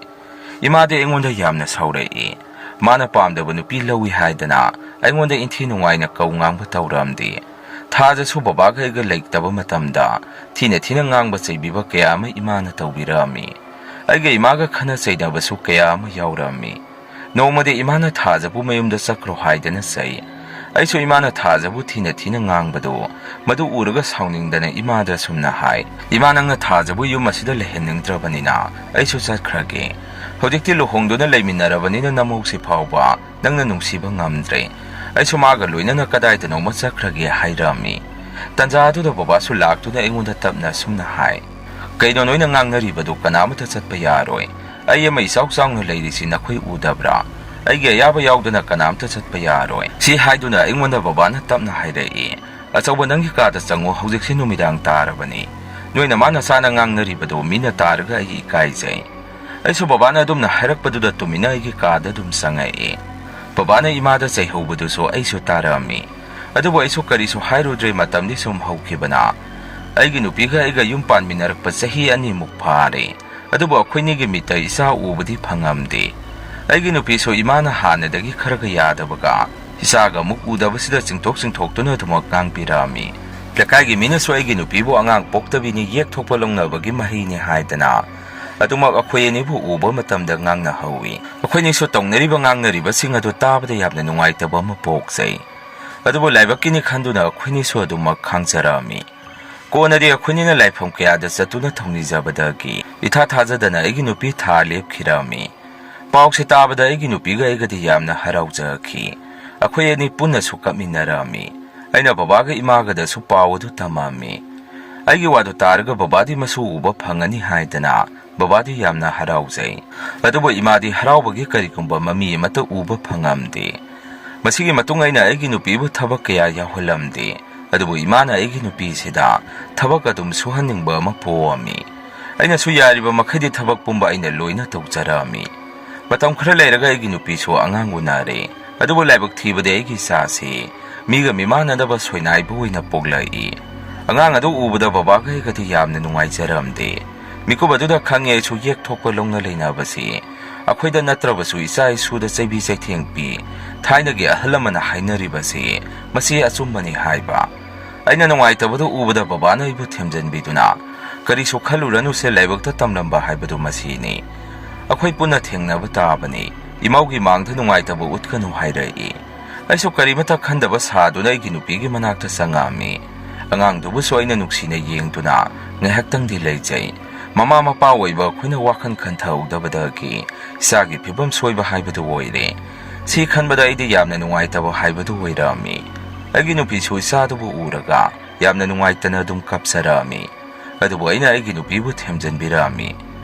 ꯏꯃꯥꯗꯤ ꯑꯩꯉꯣꯟꯗ ꯌꯥꯝꯅ ꯁꯥꯎꯔꯛꯏ꯫ ꯃꯥꯅ ꯄꯥꯝꯗꯕ ꯅꯨꯄꯤ ꯂꯧꯏ ꯍꯥꯏꯗꯅ ꯑꯩꯉꯣꯟꯗ ꯏꯟꯊꯤ ꯅꯨꯡꯉꯥꯏꯅ ꯀꯧ ꯉꯥꯡꯕ ꯇꯧꯔꯝꯗꯦ꯫ ꯊꯥꯖꯁꯨ ꯕꯕꯥꯒ ꯑꯩꯒ ꯂꯩꯇꯕ ꯃꯇꯝꯗ ꯊꯤꯅ ꯊꯤꯅ ꯉꯥꯡꯕ ꯆꯩꯕꯤꯕ ꯀꯌꯥ ꯑꯃ ꯏꯃꯥꯅ ꯇꯧꯕꯤꯔꯛꯑꯝꯃꯤ꯫ ꯑꯩꯒ ꯏꯃꯥꯒ ꯈꯟꯅ ꯆꯩꯅꯕꯁꯨ ꯀꯌꯥ ꯑꯃ ꯌꯥꯎꯔꯝꯃꯤ꯫ ꯅꯣꯡꯃꯗꯤ ꯏꯃꯥꯅ ꯊꯥꯖꯕꯨ ꯃꯌꯨꯝꯗ ꯆꯠꯈ꯭ꯔꯣ ꯍꯥꯏꯗꯅ ꯆꯩ꯫ ꯑꯩꯁꯨ ꯏꯃꯥꯅ ꯊꯥꯖꯕꯨ ꯊꯤꯅ ꯊꯤꯅ ꯉꯥꯡꯕꯗꯨ, ꯃꯗꯨ ꯎꯔꯒ ꯁꯥꯎꯅꯤꯡꯗꯅ ꯏꯃꯥꯗ ꯑꯁꯨꯝꯅ ꯍꯥꯏ, "ꯏꯃꯥ, ꯅꯪꯅ ꯊꯥꯖꯕꯨ ꯌꯨꯝ ꯑꯁꯤꯗ ꯂꯩꯍꯟꯅꯤꯡꯗ꯭ꯔꯕꯅꯤꯅ ꯑꯩꯁꯨ ꯆꯠꯈ꯭ꯔꯒꯦ꯫ ꯍꯧꯖꯤꯛꯇꯤ ꯂꯨꯍꯣꯡꯗꯨꯅ ꯂꯩꯃꯤꯟꯅꯔꯕꯅꯤꯅ ꯅꯃꯧꯁꯤ ꯐꯥꯎꯕ ꯅꯪꯅ ꯅꯨꯡꯁꯤꯕ ꯉꯝꯗ꯭ꯔꯦ꯫ ꯑꯩꯁꯨ ꯃꯥꯒ ꯂꯣꯏꯅꯅ ꯀꯗꯥꯏꯗꯅꯣꯃ ꯆꯠꯈ꯭ꯔꯒꯦ" ꯍꯥꯏꯔꯝꯃꯤ꯫ ꯇꯟꯖꯥ ꯑꯗꯨꯗ ꯕꯕꯥꯁꯨ ꯂꯥꯛꯇꯨꯅ ꯑꯩꯉꯣꯟꯗ ꯇꯞꯅ ꯑꯁꯨꯝꯅ ꯍꯥꯏ, "ꯀꯩꯅꯣ ꯅꯣꯏꯅ ꯉꯥꯡꯅꯔꯤꯕꯗꯨ? ꯀꯅꯥꯃꯠꯇ ꯆꯠꯄ ꯌꯥꯔꯣꯏ꯫ ꯑꯩ ꯑꯃ ꯏꯆꯥꯎ ꯆꯥꯎꯅ ꯂꯩꯔꯤꯁꯤ ꯅꯈꯣꯏ ꯎꯗꯕ꯭ꯔꯥ? ꯑꯩꯒꯤ ꯑꯌꯥꯕ ꯌꯥꯎꯗꯅ ꯀꯅꯥꯝꯇ ꯆꯠꯄ ꯌꯥꯔꯣꯏ꯫" ꯁꯤ ꯍꯥꯏꯗꯨꯅ ꯑꯩꯉꯣꯟꯗ ꯕꯕꯥꯅ ꯇꯞꯅ ꯍꯥꯏꯔꯛꯏ, "ꯑꯆꯧꯕ, ꯅꯪꯒꯤ ꯀꯥꯗ ꯆꯪꯉꯨ, ꯍꯧꯖꯤꯛꯁꯤ ꯅꯨꯃꯤꯗꯥꯡ ꯇꯥꯔꯕꯅꯤ꯫ ꯅꯣꯏ ꯅꯃꯥ ꯅꯆꯥꯅ ꯉꯥꯡꯅꯔꯤꯕꯗꯣ ꯃꯤꯅ ꯇꯥꯔꯒ ꯑꯩ ꯏꯀꯥꯏꯖꯩ꯫" ꯑꯩꯁꯨ ꯕꯕꯥꯅ ꯑꯗꯨꯝꯅ ꯍꯥꯏꯔꯛꯄꯗꯨꯗ ꯇꯨꯃꯤꯟꯅ ꯑꯩꯒꯤ ꯀꯥꯗ ꯑꯗꯨꯝ ꯆꯪꯉꯛꯏ꯫ ꯕꯕꯥꯅ ꯏꯃꯥꯗ ꯆꯩꯍꯧꯕꯗꯨꯁꯨ ꯑꯩꯁꯨ ꯇꯥꯔꯝꯃꯤ꯫ ꯑꯗꯨꯕꯨ ꯑꯩꯁꯨ ꯀꯔꯤꯁꯨ ꯍꯥꯏꯔꯨꯗ꯭ꯔꯦ꯫ ꯃꯇꯝꯗꯤ ꯁꯨꯝ ꯍꯧꯈꯤꯕꯅ ꯑꯩꯒꯤ ꯅꯨꯄꯤꯒ ꯑꯩꯒ ꯌꯨꯝ ꯄꯥꯟꯃꯤꯟꯅꯔꯛꯄ ꯆꯍꯤ ꯑꯅꯤꯃꯨꯛ ꯐꯥꯔꯦ꯫ ꯑꯗꯨꯕꯨ ꯑꯩꯈꯣꯏꯅꯤꯒꯤ ꯃꯤꯠꯇ ꯏꯆꯥ ꯎꯕꯗꯤ ꯐꯪꯉꯝꯗꯦ꯫ ꯑꯩꯒꯤ ꯅꯨꯄꯤꯁꯨ ꯏꯃꯥꯅ ꯍꯥꯟꯅꯗꯒꯤ ꯈꯔꯒ ꯌꯥꯗꯕꯒ ꯏꯆꯥꯒ ꯑꯃꯨꯛ ꯎꯗꯕꯁꯤꯗ ꯆꯤꯡꯊꯣꯛ ꯆꯤꯡꯊꯣꯛꯇꯨꯅ ꯑꯗꯨꯃꯛ ꯉꯥꯡꯕꯤꯔꯛꯑꯝꯃꯤ꯫ ꯂꯩꯀꯥꯏꯒꯤ ꯃꯤꯅꯁꯨ ꯑꯩꯒꯤ ꯅꯨꯄꯤꯕꯨ ꯑꯉꯥꯡ ꯄꯣꯛꯇꯕꯤꯅꯤ, ꯌꯦꯛ ꯊꯣꯛꯄ ꯂꯧꯅꯕꯒꯤ ꯃꯍꯩꯅꯤ ꯍꯥꯏꯗꯅ ꯑꯗꯨꯃꯛ ꯑꯩꯈꯣꯏ ꯑꯅꯤꯕꯨ ꯎꯕ ꯃꯇꯝꯗ ꯉꯥꯡꯅꯍꯧꯋꯤ꯫ ꯑꯩꯈꯣꯏꯅꯤꯁꯨ ꯇꯧꯅꯔꯤꯕ ꯉꯥꯡꯅꯔꯤꯕꯁꯤꯡ ꯑꯗꯨ ꯇꯥꯕꯗ ꯌꯥꯝꯅ ꯅꯨꯡꯉꯥꯏꯇꯕ ꯑꯃ ꯄꯣꯛꯆꯩ꯫ ꯑꯗꯨꯕꯨ ꯂꯥꯏꯕꯛꯀꯤꯅꯤ ꯈꯟꯗꯨꯅ ꯑꯩꯈꯣꯏꯅꯤꯁꯨ ꯑꯗꯨꯃꯛ ꯈꯥꯡꯖꯔꯛꯑꯝꯃꯤ꯫ ꯀꯣꯟꯅꯗꯤ ꯑꯩꯈꯣꯏꯅꯤꯅ ꯂꯥꯏꯐꯝ ꯀꯌꯥꯗ ꯆꯠꯇꯨꯅ ꯊꯧꯅꯤꯖꯕꯗꯒꯤ ꯏꯊꯥ ꯊꯥꯖꯗꯅ ꯑꯩꯒꯤ ꯅꯨꯄꯤ ꯊꯥ ꯂꯦꯞꯈꯤꯔꯝꯃꯤ꯫ ꯄꯥꯎꯁꯦ ꯇꯥꯕꯗ ꯑꯩꯒꯤ ꯅꯨꯄꯤꯒ ꯑꯩꯒꯗꯤ ꯌꯥꯝꯅ ꯍꯔꯥꯎꯖꯈꯤ꯫ ꯑꯩꯈꯣꯏ ꯑꯅꯤ ꯄꯨꯟꯅꯁꯨ ꯀꯞꯃꯤꯟꯅꯔꯝꯃꯤ꯫ ꯑꯩꯅ ꯕꯕꯥꯒ ꯏꯃꯥꯒꯗꯁꯨ ꯄꯥꯎ ꯑꯗꯨ ꯇꯝꯃꯝꯃꯤ꯫ ꯑꯩꯒꯤ ꯋꯥꯗꯨ ꯇꯥꯔꯒ ꯕꯕꯥꯗꯤ ꯃꯁꯨ ꯎꯕ ꯐꯪꯉꯅꯤ ꯍꯥꯏꯗꯅ ꯕꯕꯥꯗꯤ ꯌꯥꯝꯅ ꯍꯔꯥꯎꯖꯩ꯫ ꯑꯗꯨꯕꯨ ꯏꯃꯥꯗꯤ ꯍꯔꯥꯎꯕꯒꯤ ꯀꯔꯤꯒꯨꯝꯕ ꯃꯃꯤ ꯑꯃꯠꯇ ꯎꯕ ꯐꯪꯉꯝꯗꯦ꯫ ꯃꯁꯤꯒꯤ ꯃꯇꯨꯡ ꯑꯩꯅ ꯑꯩꯒꯤ ꯅꯨꯄꯤꯕꯨ ꯊꯕꯛ ꯀꯌꯥ ꯌꯥꯎꯍꯜꯂꯝꯗꯦ꯫ ꯑꯗꯨꯕꯨ ꯏꯃꯥꯅ ꯑꯩꯒꯤ ꯅꯨꯄꯤꯁꯤꯗ ꯊꯕꯛ ꯑꯗꯨꯝ ꯁꯨꯍꯟꯅꯤꯡꯕ ꯑꯃ ꯄꯣꯛꯑꯝꯃꯤ꯫ ꯑꯩꯅꯁꯨ ꯌꯥꯔꯤꯕ ꯃꯈꯩꯗꯤ ꯊꯕꯛ ꯄꯨꯝꯕ ꯑꯩꯅ ꯂꯣꯏꯅ ꯇꯧꯖꯔꯛꯑꯝꯃꯤ꯫ ꯃꯇꯝ ꯈꯔ ꯂꯩꯔꯒ ꯑꯩꯒꯤ ꯅꯨꯄꯤꯁꯨ ꯑꯉꯥꯡ ꯎꯅꯔꯦ꯫ ꯑꯗꯨꯕꯨ ꯂꯥꯏꯕꯛ ꯊꯤꯕꯗꯤ ꯑꯩꯒꯤ ꯏꯆꯥꯁꯤ ꯃꯤꯒ ꯃꯤꯃꯥꯟꯅꯗꯕ ꯁꯣꯏꯅꯥꯏꯕ ꯑꯣꯏꯅ ꯄꯣꯛꯂꯛꯏ꯫ ꯑꯉꯥꯡ ꯑꯗꯨ ꯎꯕꯗ ꯕꯕꯥꯒ ꯑꯩꯒꯗꯤ ꯌꯥꯝꯅ ꯅꯨꯡꯉꯥꯏꯖꯔꯝꯗꯦ꯫ ꯃꯤꯀꯨꯞ ꯑꯗꯨꯗ ꯈꯪꯉꯦ ꯑꯩꯁꯨ ꯌꯦꯛ ꯊꯣꯛꯄ ꯂꯧꯅ ꯂꯩꯅꯕꯁꯤ ꯑꯩꯈꯣꯏꯗ ꯅꯠꯇ꯭ꯔꯕꯁꯨ ꯏꯆꯥ ꯏꯁꯨꯗ ꯆꯩꯕꯤ ꯆꯩꯊꯦꯡ ꯄꯤ꯫ ꯊꯥꯏꯅꯒꯤ ꯑꯍꯜ ꯑꯃꯅ ꯍꯥꯏꯅꯔꯤꯕꯁꯤ ꯃꯁꯤ ꯑꯆꯨꯝꯕꯅꯤ ꯍꯥꯏꯕ꯫ ꯑꯩꯅ ꯅꯨꯡꯉꯥꯏꯇꯕꯗꯨ ꯎꯕꯗ ꯕꯕꯥꯅ ꯑꯩꯕꯨ ꯊꯦꯝꯖꯤꯟꯕꯤꯗꯨꯅ, "ꯀꯔꯤꯁꯨ ꯈꯜꯂꯨꯔꯅꯨꯁꯦ, ꯂꯥꯏꯕꯛꯇ ꯇꯝꯂꯝꯕ ꯍꯥꯏꯕꯗꯨ ꯃꯁꯤꯅꯤ꯫ ꯑꯩꯈꯣꯏ ꯄꯨꯟꯅ ꯊꯦꯡꯅꯕ ꯇꯥꯕꯅꯤ꯫ ꯏꯃꯧꯒꯤ ꯃꯥꯡꯗ ꯅꯨꯡꯉꯥꯏꯇꯕ ꯎꯠꯀꯅꯨ" ꯍꯥꯏꯔꯛꯏ꯫ ꯑꯩꯁꯨ ꯀꯔꯤꯃꯇ ꯈꯟꯗꯕ ꯁꯥꯗꯨꯅ ꯑꯩꯒꯤ ꯅꯨꯄꯤꯒꯤ ꯃꯅꯥꯛꯇ ꯆꯪꯉꯛꯑꯝꯃꯤ꯫ ꯑꯉꯥꯡꯗꯨꯕꯨꯁꯨ ꯑꯩꯅ ꯅꯨꯡꯁꯤꯅ ꯌꯦꯡꯗꯨꯅ ꯉꯥꯏꯍꯥꯛꯇꯪꯗꯤ ꯂꯩꯖꯩ꯫ ꯃꯃꯥ ꯃꯄꯥ ꯑꯣꯏꯕ ꯑꯩꯈꯣꯏꯅ ꯋꯥꯈꯜ ꯈꯟꯊꯍꯧꯗꯕꯗꯒꯤ ꯏꯆꯥꯒꯤ ꯐꯤꯕꯝ ꯁꯣꯏꯕ ꯍꯥꯏꯕꯗꯨ ꯑꯣꯏꯔꯦ꯫ ꯁꯤ ꯈꯟꯕꯗ ꯑꯩꯗꯤ ꯌꯥꯝꯅ ꯅꯨꯡꯉꯥꯏꯇꯕ ꯍꯥꯏꯕꯗꯨ ꯑꯣꯏꯔꯛꯑꯝꯃꯤ꯫ ꯑꯩꯒꯤ ꯅꯨꯄꯤꯁꯨ ꯏꯆꯥꯗꯨꯕꯨ ꯎꯔꯒ ꯌꯥꯝꯅ ꯅꯨꯡꯉꯥꯏꯇꯅ ꯑꯗꯨꯝ ꯀꯞꯆꯔꯛꯑꯝꯃꯤ꯫ ꯑꯗꯨꯕꯨ ꯑꯩꯅ ꯑꯩꯒꯤ ꯅꯨꯄꯤꯕꯨ ꯊꯦꯝꯖꯤꯟꯕꯤꯔꯛꯑꯝꯃꯤ꯫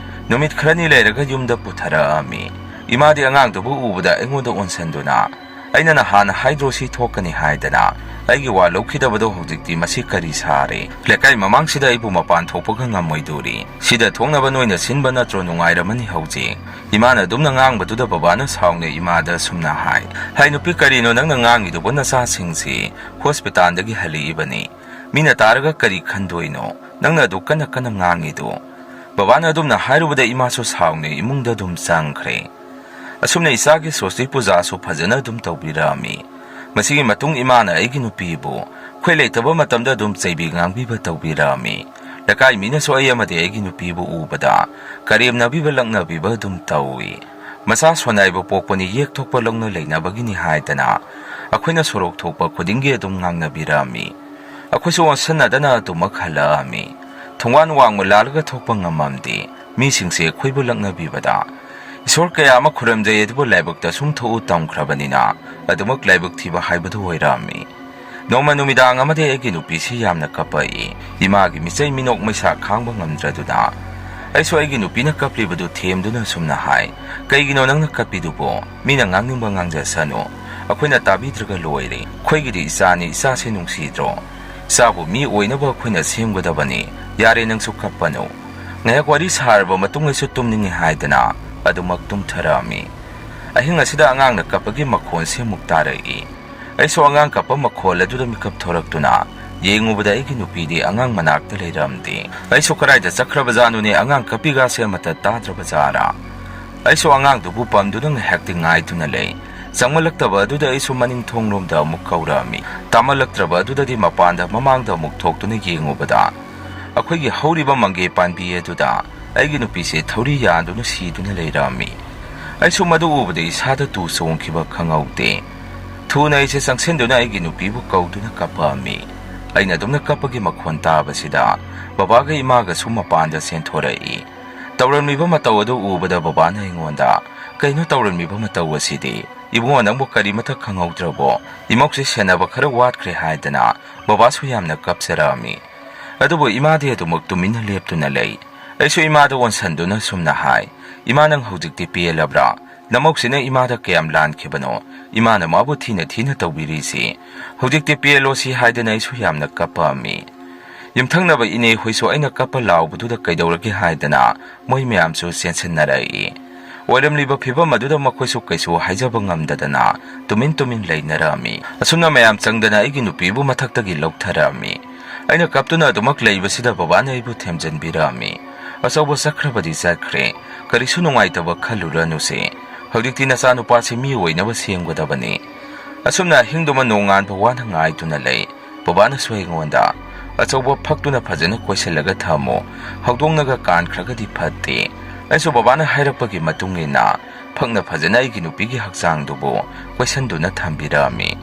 ꯅꯨꯃꯤꯠ ꯈꯔꯅꯤ ꯂꯩꯔꯒ ꯌꯨꯝꯗ ꯄꯨꯊꯔꯛꯑꯝꯃꯤ꯫ ꯏꯃꯥꯗꯤ ꯑꯉꯥꯡꯗꯨꯕꯨ ꯎꯕꯗ ꯑꯩꯉꯣꯟꯗ ꯑꯣꯟꯁꯤꯟꯗꯨꯅ, "ꯑꯩꯅ ꯅꯍꯥꯟ ꯍꯥꯏꯗ꯭ꯔꯣ ꯁꯤ ꯊꯣꯛꯀꯅꯤ ꯍꯥꯏꯗꯅ? ꯑꯩꯒꯤ ꯋꯥ ꯂꯧꯈꯤꯗꯕꯗꯣ ꯍꯧꯖꯤꯛꯇꯤ ꯃꯁꯤ ꯀꯔꯤ ꯁꯥꯔꯦ? ꯂꯩꯀꯥꯏ ꯃꯃꯥꯡꯁꯤꯗ ꯑꯩꯕꯨ ꯃꯄꯥꯟ ꯊꯣꯛꯄꯒ ꯉꯝꯃꯣꯏꯗꯣꯔꯤ꯫ ꯁꯤꯗ ꯊꯣꯛꯅꯕ ꯅꯣꯏꯅ ꯁꯤꯟꯕ ꯅꯠꯇ꯭ꯔꯣ? ꯅꯨꯡꯉꯥꯏꯔꯝꯃꯅꯤ ꯍꯧꯖꯤꯛ꯫ ꯏꯃꯥꯅ ꯑꯗꯨꯝꯅ ꯉꯥꯡꯕꯗꯨꯗ ꯕꯕꯥꯅ ꯁꯥꯎꯅ ꯏꯃꯥꯗ ꯑꯁꯨꯝꯅ ꯍꯥꯏ, "ꯍꯥꯏ ꯅꯨꯄꯤ, ꯀꯔꯤꯅꯣ ꯅꯪꯅ ꯉꯥꯡꯉꯤꯗꯨꯕꯨ? ꯅꯆꯥꯁꯤꯡꯁꯤ ꯍꯣꯁꯄꯤꯇꯥꯜꯗꯒꯤ ꯍꯜꯂꯛꯏꯕꯅꯤ꯫ ꯃꯤꯅ ꯇꯥꯔꯒ ꯀꯔꯤ ꯈꯟꯗꯣꯏꯅꯣ? ꯅꯪꯅ ꯑꯗꯨ ꯀꯟꯅ ꯀꯟꯅ ꯉꯥꯡꯉꯤꯗꯨ?" ꯕꯕꯥꯅ ꯑꯗꯨꯝꯅ ꯍꯥꯏꯔꯨꯕꯗ ꯏꯃꯥꯁꯨ ꯁꯥꯎꯅ ꯏꯃꯨꯡꯗ ꯑꯗꯨꯝ ꯆꯪꯈ꯭ꯔꯦ꯫ ꯑꯁꯨꯝꯅ ꯏꯆꯥꯒꯤ ꯁꯣꯁꯇꯤ ꯄꯨꯖꯥꯁꯨ ꯐꯖꯅ ꯑꯗꯨꯝ ꯇꯧꯕꯤꯔꯛꯑꯝꯃꯤ꯫ ꯃꯁꯤꯒꯤ ꯃꯇꯨꯡ ꯏꯃꯥꯅ ꯑꯩꯒꯤ ꯅꯨꯄꯤꯕꯨ ꯑꯩꯈꯣꯏ ꯂꯩꯇꯕ ꯃꯇꯝꯗ ꯑꯗꯨꯝ ꯆꯩꯕꯤ ꯉꯥꯡꯕꯤꯕ ꯇꯧꯕꯤꯔꯛꯑꯝꯃꯤ꯫ ꯂꯩꯀꯥꯏ ꯃꯤꯅꯁꯨ ꯑꯩ ꯑꯃꯗꯤ ꯑꯩꯒꯤ ꯅꯨꯄꯤꯕꯨ ꯎꯕꯗ ꯀꯔꯦꯝꯅꯕꯤꯕ ꯂꯛꯅꯕꯤꯕ ꯑꯗꯨꯝ ꯇꯧꯏ꯫ ꯃꯆꯥ ꯁꯣꯟꯅꯥꯏꯕ ꯄꯣꯛꯄꯅꯤ, ꯌꯦꯛ ꯊꯣꯛꯄ ꯂꯧꯅ ꯂꯩꯅꯕꯒꯤꯅꯤ ꯍꯥꯏꯗꯅ ꯑꯩꯈꯣꯏꯅ ꯁꯣꯔꯣꯛ ꯊꯣꯛꯄ ꯈꯨꯗꯤꯡꯒꯤ ꯑꯗꯨꯝ ꯉꯥꯡꯅꯕꯤꯔꯛꯑꯝꯃꯤ꯫ ꯑꯩꯈꯣꯏꯁꯨ ꯑꯣꯟꯁꯟꯅꯗꯅ ꯑꯗꯨꯃꯛ ꯍꯜꯂꯛꯑꯝꯃꯤ꯫ ꯊꯣꯡꯒꯥꯟ ꯋꯥꯡꯃ ꯂꯥꯜꯂꯒ ꯊꯣꯛꯄ ꯉꯝꯃꯝꯗꯦ꯫ ꯃꯤꯁꯤꯡꯁꯦ ꯑꯩꯈꯣꯏꯕꯨ ꯂꯛꯅꯕꯤꯕꯗ, "ꯏꯁꯣꯔ ꯀꯌꯥ ꯑꯃ ꯈꯨꯔꯨꯝꯖꯩ, ꯑꯗꯨꯕꯨ ꯂꯥꯏꯕꯛꯇ ꯁꯨꯝ ꯊꯣꯛꯎ ꯇꯝꯈ꯭ꯔꯕꯅꯤꯅ ꯑꯗꯨꯃꯛ ꯂꯥꯏꯕꯛ ꯊꯤꯕ ꯍꯥꯏꯕꯗꯨ ꯑꯣꯏꯔꯝꯃꯤ"꯫ ꯅꯣꯡꯃ ꯅꯨꯃꯤꯗꯥꯡ ꯑꯃꯗꯤ ꯑꯩꯒꯤ ꯅꯨꯄꯤꯁꯤ ꯌꯥꯝꯅ ꯀꯞꯄꯛꯏ꯫ ꯏꯃꯥꯒꯤ ꯃꯤꯆꯩ ꯃꯤꯅꯣꯛ ꯃꯩꯁꯥ ꯈꯥꯡꯕ ꯉꯝꯗ꯭ꯔꯗꯨꯅ ꯑꯩꯁꯨ ꯑꯩꯒꯤ ꯅꯨꯄꯤꯅ ꯀꯞꯂꯤꯕꯗꯨ ꯊꯦꯝꯗꯨꯅ ꯑꯁꯨꯝꯅ ꯍꯥꯏ, "ꯀꯩꯒꯤꯅꯣ ꯅꯪꯅ ꯀꯞꯄꯤꯗꯨꯕꯣ? ꯃꯤꯅ ꯉꯥꯡꯅꯤꯡꯕ ꯉꯥꯡꯖꯁꯅꯨ꯫ ꯑꯩꯈꯣꯏꯅ ꯇꯥꯕꯤꯗ꯭ꯔꯒ ꯂꯣꯏꯔꯦ꯫ ꯑꯩꯈꯣꯏꯒꯤꯗꯤ ꯏꯆꯥꯅꯤ, ꯏꯆꯥꯁꯦ ꯅꯨꯡꯁꯤꯗ꯭ꯔꯣ? ꯏꯆꯥꯕꯨ ꯃꯤ ꯑꯣꯏꯅꯕ ꯑꯩꯈꯣꯏꯅ ꯁꯦꯝꯒꯗꯕꯅꯤ꯫ ꯌꯥꯔꯦ, ꯅꯪꯁꯨ ꯀꯞꯄꯅꯨ"꯫ ꯉꯥꯏꯍꯥꯛ ꯋꯥꯔꯤ ꯁꯥꯔꯕ ꯃꯇꯨꯡ ꯑꯩꯁꯨ ꯇꯨꯝꯅꯤꯡꯉꯤ ꯍꯥꯏꯗꯅ ꯑꯗꯨꯃꯛ ꯇꯨꯝꯊꯔꯛꯑꯝꯃꯤ꯫ ꯑꯍꯤꯡ ꯑꯁꯤꯗ ꯑꯉꯥꯡꯅ ꯀꯞꯄꯒꯤ ꯃꯈꯣꯟꯁꯤ ꯑꯃꯨꯛ ꯇꯥꯔꯛꯏ꯫ ꯑꯩꯁꯨ ꯑꯉꯥꯡ ꯀꯞꯄ ꯃꯈꯣꯜ ꯑꯗꯨꯗ ꯃꯤꯀꯞ ꯊꯣꯔꯛꯇꯨꯅ ꯌꯦꯡꯉꯨꯕꯗ ꯑꯩꯒꯤ ꯅꯨꯄꯤꯗꯤ ꯑꯉꯥꯡ ꯃꯅꯥꯛꯇ ꯂꯩꯔꯝꯗꯦ꯫ ꯑꯩꯁꯨ ꯀꯗꯥꯏꯗ ꯆꯠꯈ꯭ꯔꯕꯖꯥꯠꯅꯣꯅꯦ, ꯑꯉꯥꯡ ꯀꯞꯄꯤꯒꯥꯁꯦ ꯑꯃꯠꯇ ꯇꯥꯗ꯭ꯔꯕꯖꯥꯠꯔꯥ? ꯑꯩꯁꯨ ꯑꯉꯥꯡꯗꯨꯕꯨ ꯄꯝꯗꯨꯅ ꯉꯥꯏꯍꯥꯛꯇꯤ ꯉꯥꯏꯗꯨꯅ ꯂꯩ꯫ ꯆꯪꯃꯜꯂꯛꯇꯕ ꯑꯗꯨꯗ ꯑꯩꯁꯨ ꯃꯅꯤꯡ ꯊꯣꯡꯂꯣꯝꯗ ꯑꯃꯨꯛ ꯀꯧꯔꯛꯑꯝꯃꯤ꯫ ꯇꯥꯃꯜꯂꯛꯇ꯭ꯔꯕ ꯑꯗꯨꯗꯗꯤ ꯃꯄꯥꯟꯗ ꯃꯃꯥꯡꯗ ꯑꯃꯨꯛ ꯊꯣꯛꯇꯨꯅ ꯌꯦꯡꯉꯨꯕꯗ, ꯑꯩꯈꯣꯏꯒꯤ ꯍꯧꯔꯤꯕ ꯃꯪꯒꯦ ꯄꯥꯝꯕꯤ ꯑꯗꯨꯗ ꯑꯩꯒꯤ ꯅꯨꯄꯤꯁꯦ ꯊꯧꯔꯤ ꯌꯥꯟꯗꯨꯅ ꯁꯤꯗꯨꯅ ꯂꯩꯔꯝꯃꯤ꯫ ꯑꯩꯁꯨ ꯃꯗꯨ ꯎꯕꯗ ꯏꯁꯥꯗ ꯇꯨ ꯆꯣꯡꯈꯤꯕ ꯈꯪꯍꯧꯗꯦ꯫ ꯊꯨꯅ ꯑꯩꯁꯦ ꯆꯪꯁꯤꯟꯗꯨꯅ ꯑꯩꯒꯤ ꯅꯨꯄꯤꯕꯨ ꯀꯧꯗꯨꯅ ꯀꯞꯄꯛꯑꯝꯃꯤ꯫ ꯑꯩꯅ ꯑꯗꯨꯝꯅ ꯀꯞꯄꯒꯤ ꯃꯈꯣꯟ ꯇꯥꯕꯁꯤꯗ ꯕꯕꯥꯒ ꯏꯃꯥꯒꯁꯨ ꯃꯄꯥꯟꯗ ꯆꯦꯟꯊꯣꯔꯛꯏ꯫ ꯇꯧꯔꯝꯃꯤꯕ ꯃꯇꯧ ꯑꯗꯨ ꯎꯕꯗ ꯕꯕꯥꯅ ꯑꯩꯉꯣꯟꯗ, "ꯀꯩꯅꯣ ꯇꯧꯔꯝꯃꯤꯕ ꯃꯇꯧ ꯑꯁꯤꯗꯤ? ꯏꯕꯨꯡꯉꯣ, ꯅꯪꯕꯨ ꯀꯔꯤꯃꯇ ꯈꯪꯍꯧꯗ꯭ꯔꯕꯣ? ꯏꯃꯧꯁꯦ ꯁꯦꯟꯅꯕ ꯈꯔ ꯋꯥꯠꯈ꯭ꯔꯦ" ꯍꯥꯏꯗꯅ ꯕꯕꯥꯁꯨ ꯌꯥꯝꯅ ꯀꯞꯆꯔꯛꯑꯝꯃꯤ꯫ ꯑꯗꯨꯕꯨ ꯏꯃꯥꯗꯤ ꯑꯗꯨꯃꯛ ꯇꯨꯃꯤꯟꯅ ꯂꯦꯞꯇꯨꯅ ꯂꯩ꯫ ꯑꯩꯁꯨ ꯏꯃꯥꯗ ꯑꯣꯟꯁꯟꯗꯨꯅ ꯁꯨꯝꯅ ꯍꯥꯏ, "ꯏꯃꯥ, ꯅꯪ ꯍꯧꯖꯤꯛꯇꯤ ꯄꯦꯜꯂꯕ꯭ꯔꯥ? ꯅꯃꯧꯁꯤꯅ ꯏꯃꯥꯗ ꯀꯌꯥꯝ ꯂꯥꯟꯈꯤꯕꯅꯣ? ꯏꯃꯥꯅ ꯃꯥꯕꯨ ꯊꯤꯅ ꯊꯤꯅ ꯇꯧꯕꯤꯔꯤꯁꯤ꯫ ꯍꯧꯖꯤꯛꯇꯤ ꯄꯦꯜꯂꯣ ꯁꯤ" ꯍꯥꯏꯗꯅ ꯑꯩꯁꯨ ꯌꯥꯝꯅ ꯀꯞꯄꯛꯑꯝꯃꯤ꯫ ꯌꯨꯝꯊꯪꯅꯕ ꯏꯅꯦ ꯍꯣꯏꯁꯨ ꯑꯩꯅ ꯀꯞꯄ ꯂꯥꯎꯕꯗꯨꯗ ꯀꯩꯗꯧꯔꯒꯦ ꯍꯥꯏꯗꯅ ꯃꯣꯏ ꯃꯌꯥꯝꯁꯨ ꯆꯦꯟꯁꯤꯟꯅꯔꯛꯏ꯫ ꯑꯣꯏꯔꯝꯂꯤꯕ ꯐꯤꯕꯝ ꯑꯗꯨꯗ ꯃꯈꯣꯏꯁꯨ ꯀꯩꯁꯨ ꯍꯥꯏꯖꯕ ꯉꯝꯗꯗꯅ ꯇꯨꯃꯤꯟ ꯇꯨꯃꯤꯟ ꯂꯩꯅꯔꯝꯃꯤ꯫ ꯑꯁꯨꯝꯅ ꯃꯌꯥꯝ ꯆꯪꯗꯅ ꯑꯩꯒꯤ ꯅꯨꯄꯤꯕꯨ ꯃꯊꯛꯇꯒꯤ ꯂꯧꯊꯔꯛꯑꯝꯃꯤ꯫ ꯑꯩꯅ ꯀꯞꯇꯨꯅ ꯑꯗꯨꯃꯛ ꯂꯩꯕꯁꯤꯗ ꯕꯕꯥꯅ ꯑꯩꯕꯨ ꯊꯦꯝꯖꯤꯟꯕꯤꯔꯛꯑꯝꯃꯤ꯫ "ꯑꯆꯧꯕ ꯆꯠꯈ꯭ꯔꯕꯗꯤ ꯆꯠꯈ꯭ꯔꯦ, ꯀꯔꯤꯁꯨ ꯅꯨꯡꯉꯥꯏꯇꯕ ꯈꯜꯂꯨꯔꯅꯨꯁꯦ꯫ ꯍꯧꯖꯤꯛꯇꯤ ꯅꯆꯥꯅꯨꯄꯥꯁꯤ ꯃꯤ ꯑꯣꯏꯅꯕ ꯁꯦꯝꯒꯗꯕꯅꯤ"꯫ ꯑꯁꯨꯝꯅ ꯑꯍꯤꯡꯗꯨꯃ ꯅꯣꯡꯉꯥꯟꯕ ꯋꯥꯅ ꯉꯥꯏꯗꯨꯅ ꯂꯩ꯫ ꯕꯕꯥꯅꯁꯨ ꯑꯩꯉꯣꯟꯗ, "ꯑꯆꯧꯕ ꯐꯛꯇꯨꯅ ꯐꯖꯅ ꯀꯣꯏꯁꯤꯜꯂꯒ ꯊꯝꯃꯨ, ꯍꯧꯗꯣꯡꯅꯒ ꯀꯥꯟꯈ꯭ꯔꯒꯗꯤ ꯐꯠꯇꯦ"꯫ ꯑꯩꯁꯨ ꯕꯕꯥꯅ ꯍꯥꯏꯔꯛꯄꯒꯤ ꯃꯇꯨꯡ ꯏꯟꯅ ꯐꯛꯅ ꯐꯖꯅ ꯑꯩꯒꯤ ꯅꯨꯄꯤꯒꯤ ꯍꯛꯆꯥꯡꯗꯨꯕꯨ ꯀꯣꯏꯁꯟꯗꯨꯅ ꯊꯝꯕꯤꯔꯛꯑꯝꯃꯤ꯫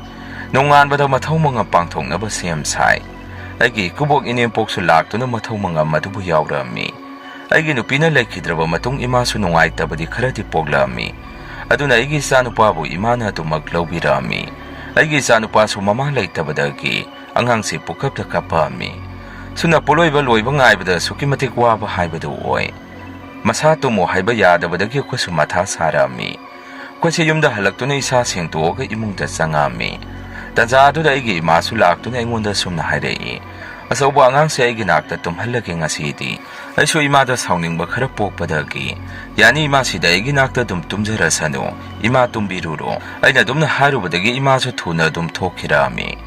ꯅꯣꯡꯉꯥꯟꯕꯗ ꯃꯊꯧ ꯃꯉꯝ ꯄꯥꯡꯊꯣꯛꯅꯕ ꯁꯦꯝ ꯁꯥꯏ꯫ ꯑꯩꯒꯤ ꯏꯀꯨꯕꯣꯛ ꯏꯅꯦꯝꯄꯣꯛꯁꯨ ꯂꯥꯛꯇꯨꯅ ꯃꯊꯧ ꯃꯉꯝ ꯑꯗꯨꯕꯨ ꯌꯥꯎꯔꯛꯑꯝꯃꯤ꯫ ꯑꯩꯒꯤ ꯅꯨꯄꯤꯅ ꯂꯩꯈꯤꯗ꯭ꯔꯕ ꯃꯇꯨꯡ ꯏꯃꯥꯁꯨ ꯅꯨꯡꯉꯥꯏꯇꯕꯗꯤ ꯈꯔꯗꯤ ꯄꯣꯛꯂꯛꯑꯝꯃꯤ꯫ ꯑꯗꯨꯅ ꯑꯩꯒꯤ ꯏꯆꯥꯅꯨꯄꯥꯕꯨ ꯏꯃꯥꯅ ꯑꯗꯨꯃꯛ ꯂꯧꯕꯤꯔꯛꯑꯝꯃꯤ꯫ ꯑꯩꯒꯤ ꯏꯆꯥꯅꯨꯄꯥꯁꯨ ꯃꯃꯥ ꯂꯩꯇꯕꯗꯒꯤ ꯑꯉꯥꯡꯁꯤ ꯄꯨꯀꯞꯇ ꯀꯞꯄꯛꯑꯝꯃꯤ꯫ ꯁꯨꯝꯅ ꯄꯣꯠꯂꯣꯏꯕ ꯂꯣꯏꯕ ꯉꯥꯏꯕꯗ ꯑꯁꯨꯛꯀꯤ ꯃꯇꯤꯛ ꯋꯥꯕ ꯍꯥꯏꯕꯗꯨ ꯑꯣꯏ꯫ ꯃꯁꯥ ꯇꯨꯝꯃꯨ ꯍꯥꯏꯕ ꯌꯥꯗꯕꯗꯒꯤ ꯑꯩꯈꯣꯏꯁꯨ ꯃꯊꯥ ꯁꯥꯔꯛꯑꯝꯃꯤ꯫ ꯑꯩꯈꯣꯏꯁꯦ ꯌꯨꯝꯗ ꯍꯜꯂꯛꯇꯨꯅ ꯏꯁꯥ ꯁꯦꯡꯗꯣꯛꯑꯒ ꯏꯃꯨꯡꯗ ꯆꯪꯉꯛꯑꯝꯃꯤ꯫ ꯇꯥꯟꯖꯥ ꯑꯗꯨꯗ ꯑꯩꯒꯤ ꯏꯃꯥꯁꯨ ꯂꯥꯛꯇꯨꯅ ꯑꯩꯉꯣꯟꯗ ꯁꯨꯝꯅ ꯍꯥꯏꯔꯛꯏ, "ꯑꯆꯧꯕ ꯑꯉꯥꯡꯁꯦ ꯑꯩꯒꯤ ꯅꯥꯛꯇ ꯇꯨꯝꯍꯜꯂꯒꯦ ꯉꯁꯤꯗꯤ"꯫ ꯑꯩꯁꯨ ꯏꯃꯥꯗ ꯁꯥꯎꯅꯤꯡꯕ ꯈꯔ ꯄꯣꯛꯄꯗꯒꯤ, "ꯌꯥꯅꯤ ꯏꯃꯥ, ꯁꯤꯗ ꯑꯩꯒꯤ ꯅꯥꯛꯇ ꯑꯗꯨꯝ ꯇꯨꯝꯖꯔꯁꯅꯨ, ꯏꯃꯥ ꯇꯨꯝꯕꯤꯔꯨꯔꯣ"꯫ ꯑꯩꯅ ꯑꯗꯨꯝꯅ ꯍꯥꯏꯔꯨꯕꯗꯒꯤ ꯏꯃꯥꯁꯨ ꯊꯨꯅ ꯑꯗꯨꯝ ꯊꯣꯛꯈꯤꯔꯛꯑꯝꯃꯤ꯫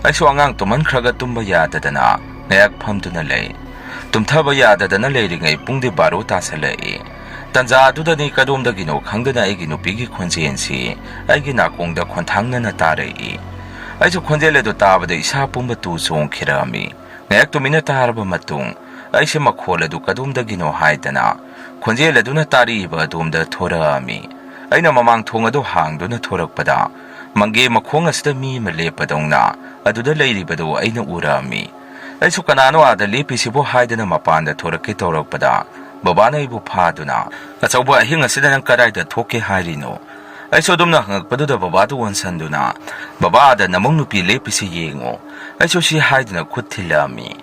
ꯑꯩꯁꯨ ꯑꯉꯥꯡ ꯇꯨꯝꯍꯟꯈ꯭ꯔꯒ ꯇꯨꯝꯕ ꯌꯥꯗꯗꯅ ꯉꯥꯏꯍꯥꯛ ꯐꯝꯗꯨꯅ ꯂꯩ꯫ ꯇꯨꯝꯊꯕ ꯌꯥꯗꯗꯅ ꯂꯩꯔꯤꯉꯩ ꯄꯨꯡꯗꯤ ꯕꯥꯔꯣ ꯇꯥꯁꯜꯂꯛꯏ꯫ ꯇꯥꯟꯖꯥ ꯑꯗꯨꯗꯅꯤ ꯀꯗꯣꯝꯗꯒꯤꯅꯣ ꯈꯪꯗꯅ ꯑꯩꯒꯤ ꯅꯨꯄꯤꯒꯤ ꯈꯣꯟꯖꯦꯜꯁꯤ ꯑꯩꯒꯤ ꯅꯥꯀꯣꯡꯗ ꯈꯣꯟꯊꯥꯡꯅꯅ ꯇꯥꯔꯛꯏ꯫ ꯑꯩꯁꯨ ꯈꯣꯟꯖꯦꯜ ꯑꯗꯨ ꯇꯥꯕꯗ ꯏꯁꯥ ꯄꯨꯝꯕ ꯇꯨ ꯆꯣꯡꯈꯤꯔꯝꯃꯤ꯫ ꯉꯥꯏꯍꯥꯛ ꯇꯨꯃꯤꯟꯅ ꯇꯥꯔꯕ ꯃꯇꯨꯡ, ꯑꯩꯁꯦ ꯃꯈꯣꯜ ꯑꯗꯨ ꯀꯗꯣꯝꯗꯒꯤꯅꯣ ꯍꯥꯏꯗꯅ ꯈꯣꯟꯖꯦꯜ ꯑꯗꯨꯅ ꯇꯥꯔꯛꯏꯕ ꯑꯗꯣꯝꯗ ꯊꯣꯔꯛꯑꯝꯃꯤ꯫ ꯑꯩꯅ ꯃꯃꯥꯡ ꯊꯣꯡ ꯑꯗꯨ ꯍꯥꯡꯗꯨꯅ ꯊꯣꯔꯛꯄꯗ, ꯃꯪꯒꯦ ꯃꯈꯣꯡ ꯑꯁꯤꯗ ꯃꯤ ꯑꯃ ꯂꯦꯞꯄꯗꯧꯅ ꯑꯗꯨꯗ ꯂꯩꯔꯤꯕꯗꯨ ꯑꯩꯅ ꯎꯔꯛꯑꯝꯃꯤ꯫ ꯑꯩꯁꯨ "ꯀꯅꯥꯅꯣ ꯑꯥꯗ ꯂꯦꯞꯄꯤꯁꯤꯕꯣ?" ꯍꯥꯏꯗꯅ ꯃꯄꯥꯟꯗ ꯊꯣꯔꯛꯀꯦ ꯇꯧꯔꯛꯄꯗ, ꯕꯕꯥꯅ ꯑꯩꯕꯨ ꯐꯥꯗꯨꯅ, "ꯑꯆꯧꯕ, ꯑꯍꯤꯡ ꯑꯁꯤꯗ ꯅꯪ ꯀꯗꯥꯏꯗ ꯊꯣꯛꯀꯦ ꯍꯥꯏꯔꯤꯅꯣ?" ꯑꯩꯁꯨ ꯑꯗꯨꯝꯅ ꯍꯪꯉꯛꯄꯗꯨꯗ ꯕꯕꯥꯗꯨ ꯑꯣꯟꯁꯟꯗꯨꯅ, "ꯕꯕꯥ, ꯑꯥꯗ ꯅꯃꯧ ꯅꯨꯄꯤ ꯂꯦꯞꯄꯤꯁꯤ ꯌꯦꯡꯉꯨ"꯫ ꯑꯩꯁꯨ ꯁꯤ ꯍꯥꯏꯗꯨꯅ ꯈꯨꯠ ꯊꯤꯜꯂꯛꯑꯝꯃꯤ꯫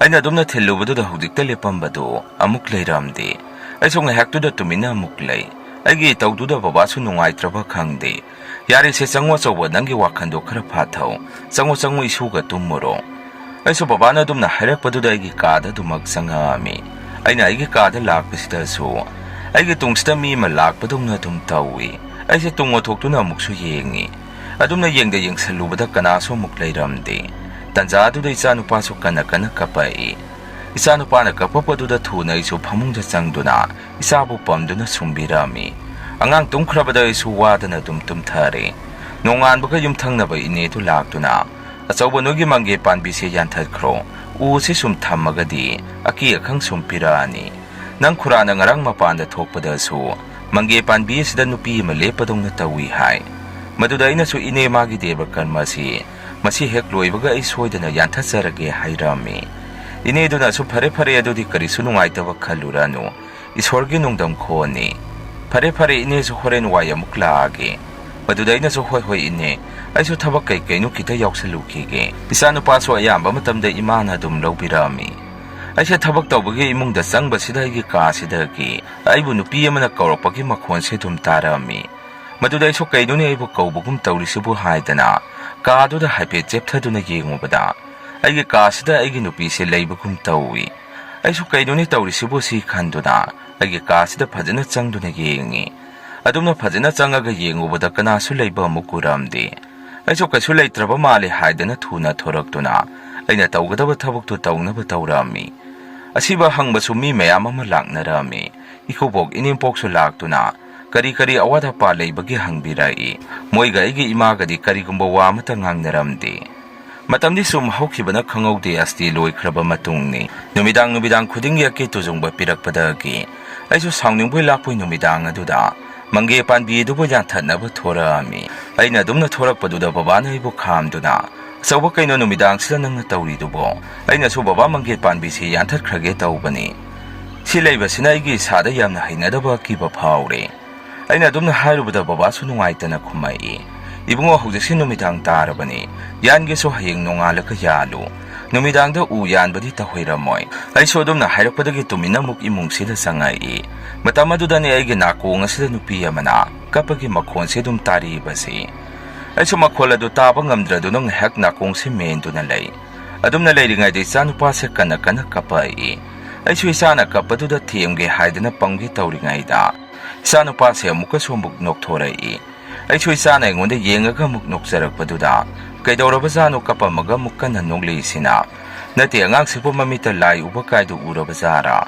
ꯑꯩꯅ ꯑꯗꯨꯝꯅ ꯊꯤꯜꯂꯨꯕꯗꯨꯗ ꯍꯧꯖꯤꯛꯇ ꯂꯦꯞꯄꯝꯕꯗꯨ ꯑꯃꯨꯛ ꯂꯩꯔꯝꯗꯦ꯫ ꯑꯩꯁꯨ ꯉꯥꯏꯍꯥꯛꯇꯨꯗ ꯇꯨꯃꯤꯟꯅ ꯑꯃꯨꯛ ꯂꯩ꯫ ꯑꯩꯒꯤ ꯏꯇꯧꯗꯨꯗ ꯕꯕꯥꯁꯨ ꯅꯨꯡꯉꯥꯏꯇ꯭ꯔꯕ ꯈꯪꯗꯦ꯫ "ꯌꯥꯔꯦꯁꯦ, ꯆꯪꯉꯣ ꯑꯆꯧꯕ, ꯅꯪꯒꯤ ꯋꯥꯈꯜꯗꯣ ꯈꯔ ꯐꯥꯊꯧ꯫ ꯆꯪꯉꯣ, ꯆꯪꯉꯣ, ꯏꯁꯨꯒ ꯇꯨꯝꯃꯨꯔꯣ"꯫ ꯑꯩꯁꯨ ꯕꯕꯥꯅ ꯑꯗꯨꯝꯅ ꯍꯥꯏꯔꯛꯄꯗꯨꯗ ꯑꯩꯒꯤ ꯀꯥꯗ ꯑꯗꯨꯃꯛ ꯆꯪꯉꯛꯑꯝꯃꯤ꯫ ꯑꯩꯅ ꯑꯩꯒꯤ ꯀꯥꯗ ꯂꯥꯛꯄꯁꯤꯗꯁꯨ ꯑꯩꯒꯤ ꯇꯨꯡꯁꯤꯗ ꯃꯤ ꯑꯃ ꯂꯥꯛꯄꯗꯧꯅ ꯑꯗꯨꯝ ꯇꯧꯏ꯫ ꯑꯩꯁꯦ ꯇꯨꯡ ꯑꯣꯟꯊꯣꯛꯇꯨꯅ ꯑꯃꯨꯛꯁꯨ ꯌꯦꯡꯉꯤ꯫ ꯑꯗꯨꯝꯅ ꯌꯦꯡꯗ ꯌꯦꯡꯁꯜꯂꯨꯕꯗ ꯀꯅꯥꯁꯨ ꯑꯃꯨꯛ ꯂꯩꯔꯝꯗꯦ꯫ ꯇꯟꯖꯥꯗꯨꯗ ꯏꯆꯥꯅꯨꯄꯥꯁꯨ ꯀꯟꯅ ꯀꯟꯅ ꯀꯞꯄꯛꯏ꯫ ꯏꯆꯥꯅꯨꯄꯥꯅ ꯀꯞꯄꯛꯄꯗꯨꯗ ꯊꯨꯅ ꯑꯩꯁꯨ ꯐꯃꯨꯡꯗ ꯆꯪꯗꯨꯅ ꯏꯆꯥꯕꯨ ꯄꯝꯗꯨꯅ ꯁꯨꯝꯕꯤꯔꯝꯃꯤ꯫ ꯑꯉꯥꯡ ꯇꯨꯝꯈ꯭ꯔꯕꯗ ꯑꯩꯁꯨ ꯋꯥꯗꯅ ꯑꯗꯨꯝ ꯇꯨꯝꯊꯔꯦ꯫ ꯅꯣꯡꯉꯥꯟꯕꯒ ꯌꯨꯝꯊꯪꯅꯕ ꯏꯅꯦꯗꯨ ꯂꯥꯛꯇꯨꯅ, "ꯑꯆꯧꯕ, ꯅꯣꯏꯒꯤ ꯃꯪꯒꯦ ꯄꯥꯟꯕꯤꯁꯦ ꯌꯥꯟꯊꯠꯈ꯭ꯔꯣ꯫ ꯎꯁꯤ ꯁꯨꯝ ꯊꯝꯃꯒꯗꯤ ꯑꯀꯤ ꯑꯈꯪ ꯁꯨꯝ ꯄꯤꯔꯛꯑꯅꯤ꯫ ꯅꯪ ꯈꯨꯔꯥꯅ ꯉꯔꯥꯡ ꯃꯄꯥꯟꯗ ꯊꯣꯛꯄꯗꯁꯨ ꯃꯪꯒꯦ ꯄꯥꯟꯕꯤ ꯑꯁꯤꯗ ꯅꯨꯄꯤ ꯑꯃ ꯂꯦꯞꯄꯗꯧꯅ ꯇꯧꯏ" ꯍꯥꯏ꯫ ꯃꯗꯨꯗ ꯑꯩꯅꯁꯨ, "ꯏꯅꯦ, ꯃꯥꯒꯤ ꯗꯦꯕ ꯀꯔꯃꯁꯤ ꯃꯁꯤ ꯍꯦꯛ ꯂꯣꯏꯕꯒ ꯑꯩ ꯁꯣꯏꯗꯅ ꯌꯥꯟꯊꯠꯆꯔꯒꯦ" ꯍꯥꯏꯔꯝꯃꯤ꯫ ꯏꯅꯦꯗꯨꯅꯁꯨ, "ꯐꯔꯦ, ꯐꯔꯦ, ꯑꯗꯨꯗꯤ ꯀꯔꯤꯁꯨ ꯅꯨꯡꯉꯥꯏꯇꯕ ꯈꯜꯂꯨꯔꯅꯨ꯫ ꯏꯁꯣꯔꯒꯤ ꯅꯣꯡꯗꯝ ꯈꯣꯟꯅꯤ꯫ ꯐꯔꯦ, ꯐꯔꯦ, ꯏꯅꯦꯁꯨ ꯍꯣꯔꯦꯟ ꯋꯥꯏ ꯑꯃꯨꯛ ꯂꯥꯛꯑꯒꯦ"꯫ ꯃꯗꯨꯗ ꯑꯩꯅꯁꯨ, "ꯍꯣꯏ, ꯍꯣꯏ, ꯏꯅꯦ, ꯑꯩꯁꯨ ꯊꯕꯛ ꯀꯩ ꯀꯩꯅꯣ ꯈꯤꯇ ꯌꯥꯎꯁꯜꯂꯨꯈꯤꯒꯦ"꯫ ꯏꯆꯥꯅꯨꯄꯥꯁꯨ ꯑꯌꯥꯝꯕ ꯃꯇꯝꯗ ꯏꯃꯥꯅ ꯑꯗꯨꯝ ꯂꯧꯕꯤꯔꯛꯑꯝꯃꯤ꯫ ꯑꯩꯁꯦ ꯊꯕꯛ ꯇꯧꯕꯒꯤ ꯏꯃꯨꯡꯗ ꯆꯪꯕꯁꯤꯗ ꯑꯩꯒꯤ ꯀꯥꯁꯤꯗꯒꯤ ꯑꯩꯕꯨ ꯅꯨꯄꯤ ꯑꯃꯅ ꯀꯧꯔꯛꯄꯒꯤ ꯃꯈꯣꯟꯁꯦ ꯑꯗꯨꯝ ꯇꯥꯔꯛꯑꯝꯃꯤ꯫ ꯃꯗꯨꯗ ꯑꯩꯁꯨ "ꯀꯩꯅꯣꯅꯦ ꯑꯩꯕꯨ ꯀꯧꯕꯒꯨꯝ ꯇꯧꯔꯤꯁꯤꯕꯨ?" ꯍꯥꯏꯗꯅ ꯀꯥꯗꯨꯗ ꯍꯥꯏꯐꯦꯠ ꯆꯦꯞꯊꯗꯨꯅ ꯌꯦꯡꯉꯨꯕꯗ, ꯑꯩꯒꯤ ꯀꯥꯁꯤꯗ ꯑꯩꯒꯤ ꯅꯨꯄꯤꯁꯦ ꯂꯩꯕꯒꯨꯝ ꯇꯧꯏ꯫ ꯑꯩꯁꯨ "ꯀꯩꯅꯣꯅꯦ ꯇꯧꯔꯤꯁꯤꯕꯨ?" ꯁꯤ ꯈꯟꯗꯨꯅ ꯑꯩꯒꯤ ꯀꯥꯁꯤꯗ ꯐꯖꯅ ꯆꯪꯗꯨꯅ ꯌꯦꯡꯉꯤ꯫ ꯑꯗꯨꯝꯅ ꯐꯖꯅ ꯆꯪꯉꯒ ꯌꯦꯡꯉꯨꯕꯗ ꯀꯅꯥꯁꯨ ꯂꯩꯕ ꯑꯃꯨꯛ ꯎꯔꯝꯗꯦ꯫ ꯑꯩꯁꯨ "ꯀꯩꯁꯨ ꯂꯩꯇ꯭ꯔꯕ ꯃꯥꯜꯂꯦ" ꯍꯥꯏꯗꯅ ꯊꯨꯅ ꯊꯣꯔꯛꯇꯨꯅ ꯑꯩꯅ ꯇꯧꯒꯗꯕ ꯊꯕꯛꯇꯨ ꯇꯧꯅꯕ ꯇꯧꯔꯛꯑꯝꯃꯤ꯫ ꯑꯁꯤꯕ ꯍꯪꯕꯁꯨ ꯃꯤ ꯃꯌꯥꯝ ꯑꯃ ꯂꯥꯛꯅꯔꯝꯃꯤ꯫ ꯏꯀꯨꯕꯣꯛ ꯏꯅꯦꯝꯄꯣꯛꯁꯨ ꯂꯥꯛꯇꯨꯅ ꯀꯔꯤ ꯀꯔꯤ ꯑꯋꯥꯠ ꯑꯄꯥ ꯂꯩꯕꯒꯦ ꯍꯪꯕꯤꯔꯛꯏ꯫ ꯃꯣꯏꯒ ꯑꯩꯒꯤ ꯏꯃꯥꯒꯗꯤ ꯀꯔꯤꯒꯨꯝꯕ ꯋꯥ ꯑꯃꯠꯇ ꯉꯥꯡꯅꯔꯝꯗꯦ꯫ ꯃꯇꯝꯗꯤ ꯁꯨꯝ ꯍꯧꯈꯤꯕꯅ ꯈꯪꯍꯧꯗꯦ, ꯑꯁꯇꯤ ꯂꯣꯏꯈ꯭ꯔꯕ ꯃꯇꯨꯡꯅꯤ꯫ ꯅꯨꯃꯤꯗꯥꯡ ꯅꯨꯃꯤꯗꯥꯡ ꯈꯨꯗꯤꯡꯒꯤ ꯑꯀꯦ ꯇꯨꯖꯨꯡꯕ ꯄꯤꯔꯛꯄꯗꯒꯤ ꯑꯩꯁꯨ ꯁꯥꯎꯅꯤꯡꯕꯣꯏ ꯂꯥꯛꯄꯣꯏ ꯅꯨꯃꯤꯗꯥꯡ ꯑꯗꯨꯗ ꯃꯪꯒꯦ ꯄꯥꯟꯕꯤ ꯑꯗꯨꯕꯨ ꯌꯥꯟꯊꯠꯅꯕ ꯊꯣꯔꯛꯑꯝꯃꯤ꯫ ꯑꯩꯅ ꯑꯗꯨꯝꯅ ꯊꯣꯔꯛꯄꯗꯨꯗ ꯕꯕꯥꯅ ꯑꯩꯕꯨ ꯈꯥꯝꯗꯨꯅ, "ꯑꯆꯧꯕ, ꯀꯩꯅꯣ ꯅꯨꯃꯤꯗꯥꯡꯁꯤꯗ ꯅꯪꯅ ꯇꯧꯔꯤꯗꯨꯕꯣ?" ꯑꯩꯅꯁꯨ, "ꯕꯕꯥ, ꯃꯪꯒꯦ ꯄꯥꯟꯕꯤꯁꯤ ꯌꯥꯟꯊꯠꯈ꯭ꯔꯒꯦ ꯇꯧꯕꯅꯤ꯫ ꯁꯤ ꯂꯩꯕꯁꯤꯅ ꯑꯩꯒꯤ ꯏꯁꯥꯗ ꯌꯥꯝꯅ ꯍꯩꯅꯗꯕ ꯑꯀꯤꯕ ꯐꯥꯎꯔꯦ"꯫ ꯑꯩꯅ ꯑꯗꯨꯝꯅ ꯍꯥꯏꯔꯨꯕꯗ ꯕꯕꯥꯁꯨ ꯅꯨꯡꯉꯥꯏꯇꯅ ꯈꯨꯝꯃꯛꯏ, "ꯏꯕꯨꯡꯉꯣ, ꯍꯧꯖꯤꯛꯁꯤ ꯅꯨꯃꯤꯗꯥꯡ ꯇꯥꯔꯕꯅꯤ꯫ ꯌꯥꯟꯒꯦꯁꯨ ꯍꯌꯦꯡ ꯅꯣꯡꯉꯥꯜꯂꯒ ꯌꯥꯜꯂꯨ꯫ ꯅꯨꯃꯤꯗꯥꯡꯗ ꯎ ꯌꯥꯟꯕꯗꯤ ꯇꯧꯍꯩꯔꯝꯃꯣꯏ"꯫ ꯑꯩꯁꯨ ꯑꯗꯨꯝꯅ ꯍꯥꯏꯔꯛꯄꯗꯒꯤ ꯇꯨꯃꯤꯟꯅ ꯑꯃꯨꯛ ꯏꯃꯨꯡꯁꯤꯗ ꯆꯪꯉꯛꯏ꯫ ꯃꯇꯝ ꯑꯗꯨꯗꯅꯤ ꯑꯩꯒꯤ ꯅꯥꯀꯣꯡ ꯑꯁꯤꯗ ꯅꯨꯄꯤ ꯑꯃꯅ ꯀꯞꯄꯒꯤ ꯃꯈꯣꯟꯁꯦ ꯑꯗꯨꯝ ꯇꯥꯔꯤꯕꯁꯤ꯫ ꯑꯩꯁꯨ ꯃꯈꯣꯜ ꯑꯗꯨ ꯇꯥꯕ ꯉꯝꯗ꯭ꯔꯗꯨꯅ ꯉꯥꯏꯍꯥꯛ ꯅꯥꯀꯣꯡꯁꯦ ꯃꯦꯟꯗꯨꯅ ꯂꯩ꯫ ꯑꯗꯨꯝꯅ ꯂꯩꯔꯤꯉꯩꯗ ꯏꯆꯥꯅꯨꯄꯥꯁꯦ ꯀꯟꯅ ꯀꯟꯅ ꯀꯞꯄꯛꯏ꯫ ꯑꯩꯁꯨ ꯏꯆꯥꯅ ꯀꯞꯄꯗꯨꯗ ꯊꯦꯝꯒꯦ ꯍꯥꯏꯗꯅ ꯄꯝꯒꯦ ꯇꯧꯔꯤꯉꯩꯗ ꯏꯆꯥꯅꯨꯄꯥꯁꯦ ꯑꯃꯨꯛꯀꯁꯨ ꯑꯃꯨꯛ ꯅꯣꯛꯊꯣꯔꯛꯏ꯫ ꯑꯩꯁꯨ ꯏꯆꯥꯅ ꯑꯩꯉꯣꯟꯗ ꯌꯦꯡꯉꯒ ꯑꯃꯨꯛ ꯅꯣꯛꯆꯔꯛꯄꯗꯨꯗ, "ꯀꯩꯗꯧꯔꯕꯖꯥꯠꯅꯣ ꯀꯞꯄꯝꯃꯒ ꯑꯃꯨꯛ ꯀꯟꯅ ꯅꯣꯛꯂꯛꯏꯁꯤꯅ? ꯅꯠꯇꯦ, ꯑꯉꯥꯡꯁꯤꯕꯨ ꯃꯃꯤꯠꯇ ꯂꯥꯏ ꯎꯕ ꯀꯥꯏꯗꯨ ꯎꯔꯕꯖꯥꯔꯥ?"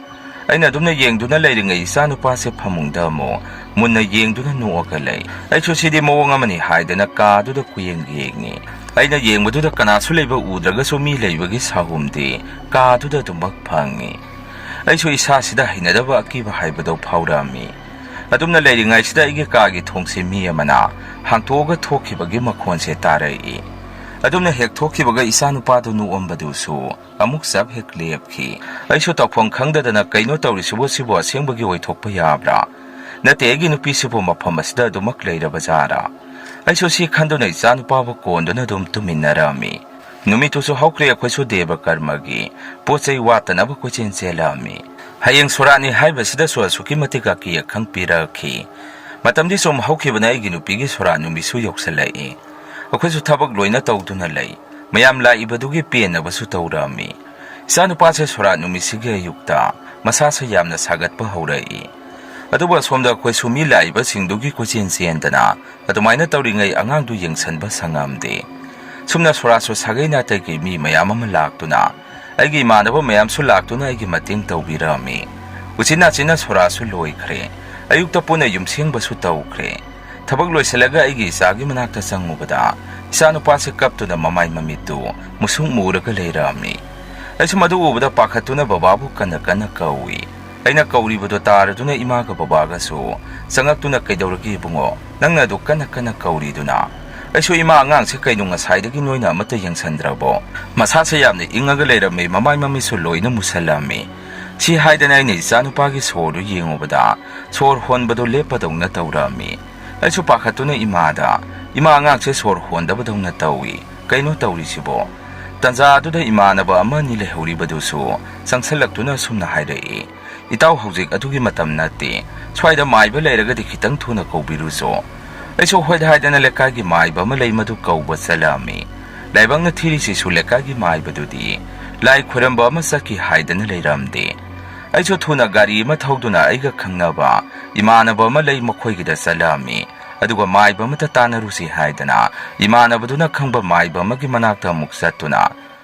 ꯑꯩꯅ ꯑꯗꯨꯝꯅ ꯌꯦꯡꯗꯨꯅ ꯂꯩꯔꯤꯉꯩ ꯏꯆꯥꯅꯨꯄꯥꯁꯦ ꯐꯃꯨꯡꯗ ꯑꯃꯨꯛ ꯃꯨꯟꯅ ꯌꯦꯡꯗꯨꯅ ꯅꯣꯛꯑꯒ ꯂꯩ꯫ ꯑꯩꯁꯨ ꯁꯤꯗꯤ ꯃꯑꯣꯡ ꯑꯃꯅꯤ ꯍꯥꯏꯗꯅ ꯀꯥꯗꯨꯗ ꯀꯨꯌꯦꯡ ꯌꯦꯡꯉꯤ꯫ ꯑꯩꯅ ꯌꯦꯡꯕꯗꯨꯗ ꯀꯅꯥꯁꯨ ꯂꯩꯕ ꯎꯗ꯭ꯔꯒꯁꯨ ꯃꯤ ꯂꯩꯕꯒꯤ ꯁꯥꯍꯨꯝꯗꯤ ꯀꯥꯗꯨꯗ ꯑꯗꯨꯃꯛ ꯐꯪꯉꯤ꯫ ꯑꯩꯁꯨ ꯏꯁꯥꯁꯤꯗ ꯍꯩꯅꯗꯕ ꯑꯀꯤꯕ ꯍꯥꯏꯕꯗꯣ ꯐꯥꯎꯔꯛꯑꯝꯃꯤ꯫ ꯑꯗꯨꯝꯅ ꯂꯩꯔꯤꯉꯩꯁꯤꯗ ꯑꯩꯒꯤ ꯀꯥꯒꯤ ꯊꯣꯡꯁꯦ ꯃꯤ ꯑꯃꯅ ꯍꯥꯡꯇꯣꯛꯑꯒ ꯊꯣꯛꯈꯤꯕꯒꯤ ꯃꯈꯣꯟꯁꯦ ꯇꯥꯔꯛꯏ꯫ ꯑꯗꯨꯝꯅ ꯍꯦꯛ ꯊꯣꯛꯈꯤꯕꯒ ꯏꯆꯥꯅꯨꯄꯥꯗꯨ ꯅꯣꯛꯑꯝꯕꯗꯨꯁꯨ ꯑꯃꯨꯛ ꯆꯞ ꯍꯦꯛ ꯂꯦꯞꯈꯤ꯫ ꯑꯩꯁꯨ ꯇꯧꯐꯝ ꯈꯪꯗꯗꯅ, "ꯀꯩꯅꯣ ꯇꯧꯔꯤꯁꯤꯕꯨ, ꯁꯤꯕꯨ ꯑꯁꯦꯡꯕꯒꯤ ꯑꯣꯏꯊꯣꯛꯄ ꯌꯥꯕ꯭ꯔꯥ? ꯅꯠꯇꯦ, ꯑꯩꯒꯤ ꯅꯨꯄꯤꯁꯤꯕꯨ ꯃꯐꯝ ꯑꯁꯤꯗ ꯑꯗꯨꯃꯛ ꯂꯩꯔꯕ ꯖꯥꯔꯥ?" ꯑꯩꯁꯨ ꯁꯤ ꯈꯟꯗꯨꯅ ꯏꯆꯥꯅꯨꯄꯥꯕꯨ ꯀꯣꯟꯗꯨꯅ ꯑꯗꯨꯝ ꯇꯨꯝꯃꯤꯟꯅꯔꯝꯃꯤ꯫ ꯅꯨꯃꯤꯠꯇꯨꯁꯨ ꯍꯧꯈ꯭ꯔꯦ, ꯑꯩꯈꯣꯏꯁꯨ ꯗꯦꯕ ꯀꯔꯃꯒꯤ ꯄꯣꯠ ꯆꯩ ꯋꯥꯠꯇꯅꯕ ꯀꯣꯏꯆꯦꯟ ꯆꯦꯜꯂꯛꯑꯝꯃꯤ꯫ ꯍꯌꯦꯡ ꯁꯣꯔꯥꯠꯅꯤ ꯍꯥꯏꯕꯁꯤꯗꯁꯨ ꯑꯁꯨꯛꯀꯤ ꯃꯇꯤꯛ ꯑꯀꯤ ꯑꯈꯪ ꯄꯤꯔꯛꯈꯤ꯫ ꯃꯇꯝꯗꯤ ꯁꯨꯝ ꯍꯧꯈꯤꯕꯅ ꯑꯩꯒꯤ ꯅꯨꯄꯤꯒꯤ ꯁꯣꯔꯥꯠ ꯅꯨꯃꯤꯠꯁꯨ ꯌꯧꯁꯤꯜꯂꯛꯏ꯫ ꯑꯩꯈꯣꯏꯁꯨ ꯊꯕꯛ ꯂꯣꯏꯅ ꯇꯧꯗꯨꯅ ꯂꯩ꯫ ꯃꯌꯥꯝ ꯂꯥꯛꯏꯕꯗꯨꯒꯤ ꯄꯦꯟꯅꯕꯁꯨ ꯇꯧꯔꯛꯑꯝꯃꯤ꯫ ꯏꯆꯥꯅꯨꯄꯥꯁꯦ ꯁꯣꯔꯥꯠ ꯅꯨꯃꯤꯠꯁꯤꯒꯤ ꯑꯌꯨꯛꯇ ꯃꯁꯥꯁꯦ ꯌꯥꯝꯅ ꯁꯥꯒꯠꯄ ꯍꯧꯔꯛꯏ꯫ ꯑꯗꯨꯕꯨ ꯑꯁꯣꯝꯗ ꯑꯩꯈꯣꯏꯁꯨ ꯃꯤ ꯂꯥꯛꯏꯕꯁꯤꯡꯗꯨꯒꯤ ꯀꯣꯏꯆꯦꯟ ꯆꯦꯟꯗꯅ ꯑꯗꯨꯃꯥꯏꯅ ꯇꯧꯔꯤꯉꯩ ꯑꯉꯥꯡꯗꯨ ꯌꯦꯡꯁꯟꯕ ꯁꯪꯉꯝꯗꯦ꯫ ꯁꯨꯝꯅ ꯁꯣꯔꯥꯠꯁꯨ ꯁꯥꯒꯩ ꯅꯥꯇꯩꯒꯤ ꯃꯤ ꯃꯌꯥꯝ ꯑꯃ ꯂꯥꯛꯇꯨꯅ ꯑꯩꯒꯤ ꯏꯃꯥꯟꯅꯕ ꯃꯌꯥꯝꯁꯨ ꯂꯥꯛꯇꯨꯅ ꯑꯩꯒꯤ ꯃꯇꯦꯡ ꯇꯧꯕꯤꯔꯝꯃꯤ꯫ ꯎꯆꯤꯟ ꯅꯥꯆꯤꯟꯅ ꯁꯣꯔꯥꯁꯨ ꯂꯣꯏꯈ꯭ꯔꯦ꯫ ꯑꯌꯨꯛꯇ ꯄꯨꯟꯅ ꯌꯨꯝ ꯁꯦꯡꯕꯁꯨ ꯇꯧꯈ꯭ꯔꯦ꯫ ꯊꯕꯛ ꯂꯣꯏꯁꯤꯜꯂꯒ ꯑꯩꯒꯤ ꯏꯆꯥꯒꯤ ꯃꯅꯥꯛꯇ ꯆꯪꯉꯨꯕꯗ, ꯏꯆꯥꯅꯨꯄꯥꯁꯦ ꯀꯞꯇꯨꯅ ꯃꯃꯥꯏ ꯃꯃꯤꯠꯇꯨ ꯃꯨꯁꯨꯛ ꯃꯨꯔꯒ ꯂꯩꯔꯝꯃꯤ꯫ ꯑꯩꯁꯨ ꯃꯗꯨ ꯎꯕꯗ ꯄꯥꯈꯠꯇꯨꯅ ꯕꯕꯥꯕꯨ ꯀꯟꯅ ꯀꯟꯅ ꯀꯧꯏ꯫ ꯑꯩꯅ ꯀꯧꯔꯤꯕꯗꯨ ꯇꯥꯔꯗꯨꯅ ꯏꯃꯥꯒ ꯕꯕꯥꯒꯁꯨ ꯆꯪꯉꯛꯇꯨꯅ, "ꯀꯩꯗꯧꯔꯒꯦ ꯏꯕꯨꯡꯉꯣ? ꯅꯪꯅ ꯑꯗꯨꯛ ꯀꯟꯅ ꯀꯟꯅ ꯀꯧꯔꯤꯗꯨꯅ?" ꯑꯩꯁꯨ, "ꯏꯃꯥ, ꯑꯉꯥꯡꯁꯦ ꯀꯩꯅꯣ ꯉꯁꯥꯏꯗꯒꯤ ꯅꯣꯏꯅ ꯑꯃꯠꯇ ꯌꯦꯡꯁꯟꯗ꯭ꯔꯕꯣ? ꯃꯁꯥꯁꯦ ꯌꯥꯝꯅ ꯏꯪꯉꯒ ꯂꯩꯔꯝꯃꯤ, ꯃꯃꯥꯏ ꯃꯃꯤꯠꯁꯨ ꯂꯣꯏꯅ ꯃꯨꯁꯜꯂꯝꯃꯤ"꯫ ꯁꯤ ꯍꯥꯏꯗꯅ ꯑꯩꯅ ꯏꯆꯥꯅꯨꯄꯥꯒꯤ ꯁꯣꯔꯗꯨ ꯌꯦꯡꯉꯨꯕꯗ, ꯁꯣꯔ ꯍꯣꯟꯕꯗꯨ ꯂꯦꯞꯄꯗꯧꯅ ꯇꯧꯔꯝꯃꯤ꯫ ꯑꯩꯁꯨ ꯄꯥꯈꯠꯇꯨꯅ ꯏꯃꯥꯗ, "ꯏꯃꯥ, ꯑꯉꯥꯡꯁꯦ ꯁꯣꯔ ꯍꯣꯟꯗꯕꯗꯧꯅ ꯇꯧꯏ, ꯀꯩꯅꯣ ꯇꯧꯔꯤꯁꯤꯕꯣ?" ꯇꯟꯖꯥ ꯑꯗꯨꯗ ꯏꯃꯥꯟꯅꯕ ꯑꯃ ꯑꯅꯤ ꯂꯩꯍꯧꯔꯤꯕꯗꯨꯁꯨ ꯆꯪꯁꯜꯂꯛꯇꯨꯅ ꯑꯁꯨꯝꯅ ꯍꯥꯏꯔꯛꯏ, "ꯏꯇꯥꯎ, ꯍꯧꯖꯤꯛ ꯑꯗꯨꯒꯤ ꯃꯇꯝ ꯅꯠꯇꯦ꯫ ꯁ꯭ꯋꯥꯏꯗ ꯃꯥꯏꯕ ꯂꯩꯔꯒꯗꯤ ꯈꯤꯇꯪ ꯊꯨꯅ ꯀꯧꯕꯤꯔꯨꯆꯣ"꯫ ꯑꯩꯁꯨ ꯍꯣꯏ ꯍꯥꯏꯗꯅ ꯂꯩꯀꯥꯏꯒꯤ ꯃꯥꯏꯕ ꯑꯃ ꯂꯩ, ꯃꯗꯨ ꯀꯧꯕ ꯆꯠꯂꯝꯃꯤ꯫ ꯂꯥꯏꯕꯛꯅ ꯊꯤꯔꯤꯁꯤꯁꯨ ꯂꯩꯀꯥꯏꯒꯤ ꯃꯥꯏꯕꯗꯨꯗꯤ ꯂꯥꯏ ꯈꯣꯏꯔꯝꯕ ꯑꯃ ꯆꯠꯈꯤ ꯍꯥꯏꯗꯅ ꯂꯩꯔꯝꯗꯦ꯫ ꯑꯩꯁꯨ ꯊꯨꯅ ꯒꯥꯔꯤ ꯑꯃ ꯊꯧꯗꯨꯅ ꯑꯩꯒ ꯈꯪꯅꯕ ꯏꯃꯥꯟꯅꯕ ꯑꯃ ꯂꯩ, ꯃꯈꯣꯏꯒꯤꯗ ꯆꯠꯂꯝꯃꯤ꯫ ꯑꯗꯨꯒ ꯃꯥꯏꯕ ꯑꯃꯇ ꯇꯥꯟꯅꯔꯨꯁꯤ ꯍꯥꯏꯗꯅ ꯏꯃꯥꯟꯅꯕꯗꯨꯅ ꯈꯪꯕ ꯃꯥꯏꯕ ꯑꯃꯒꯤ ꯃꯅꯥꯛꯇ ꯑꯃꯨꯛ ꯆꯠꯇꯨꯅ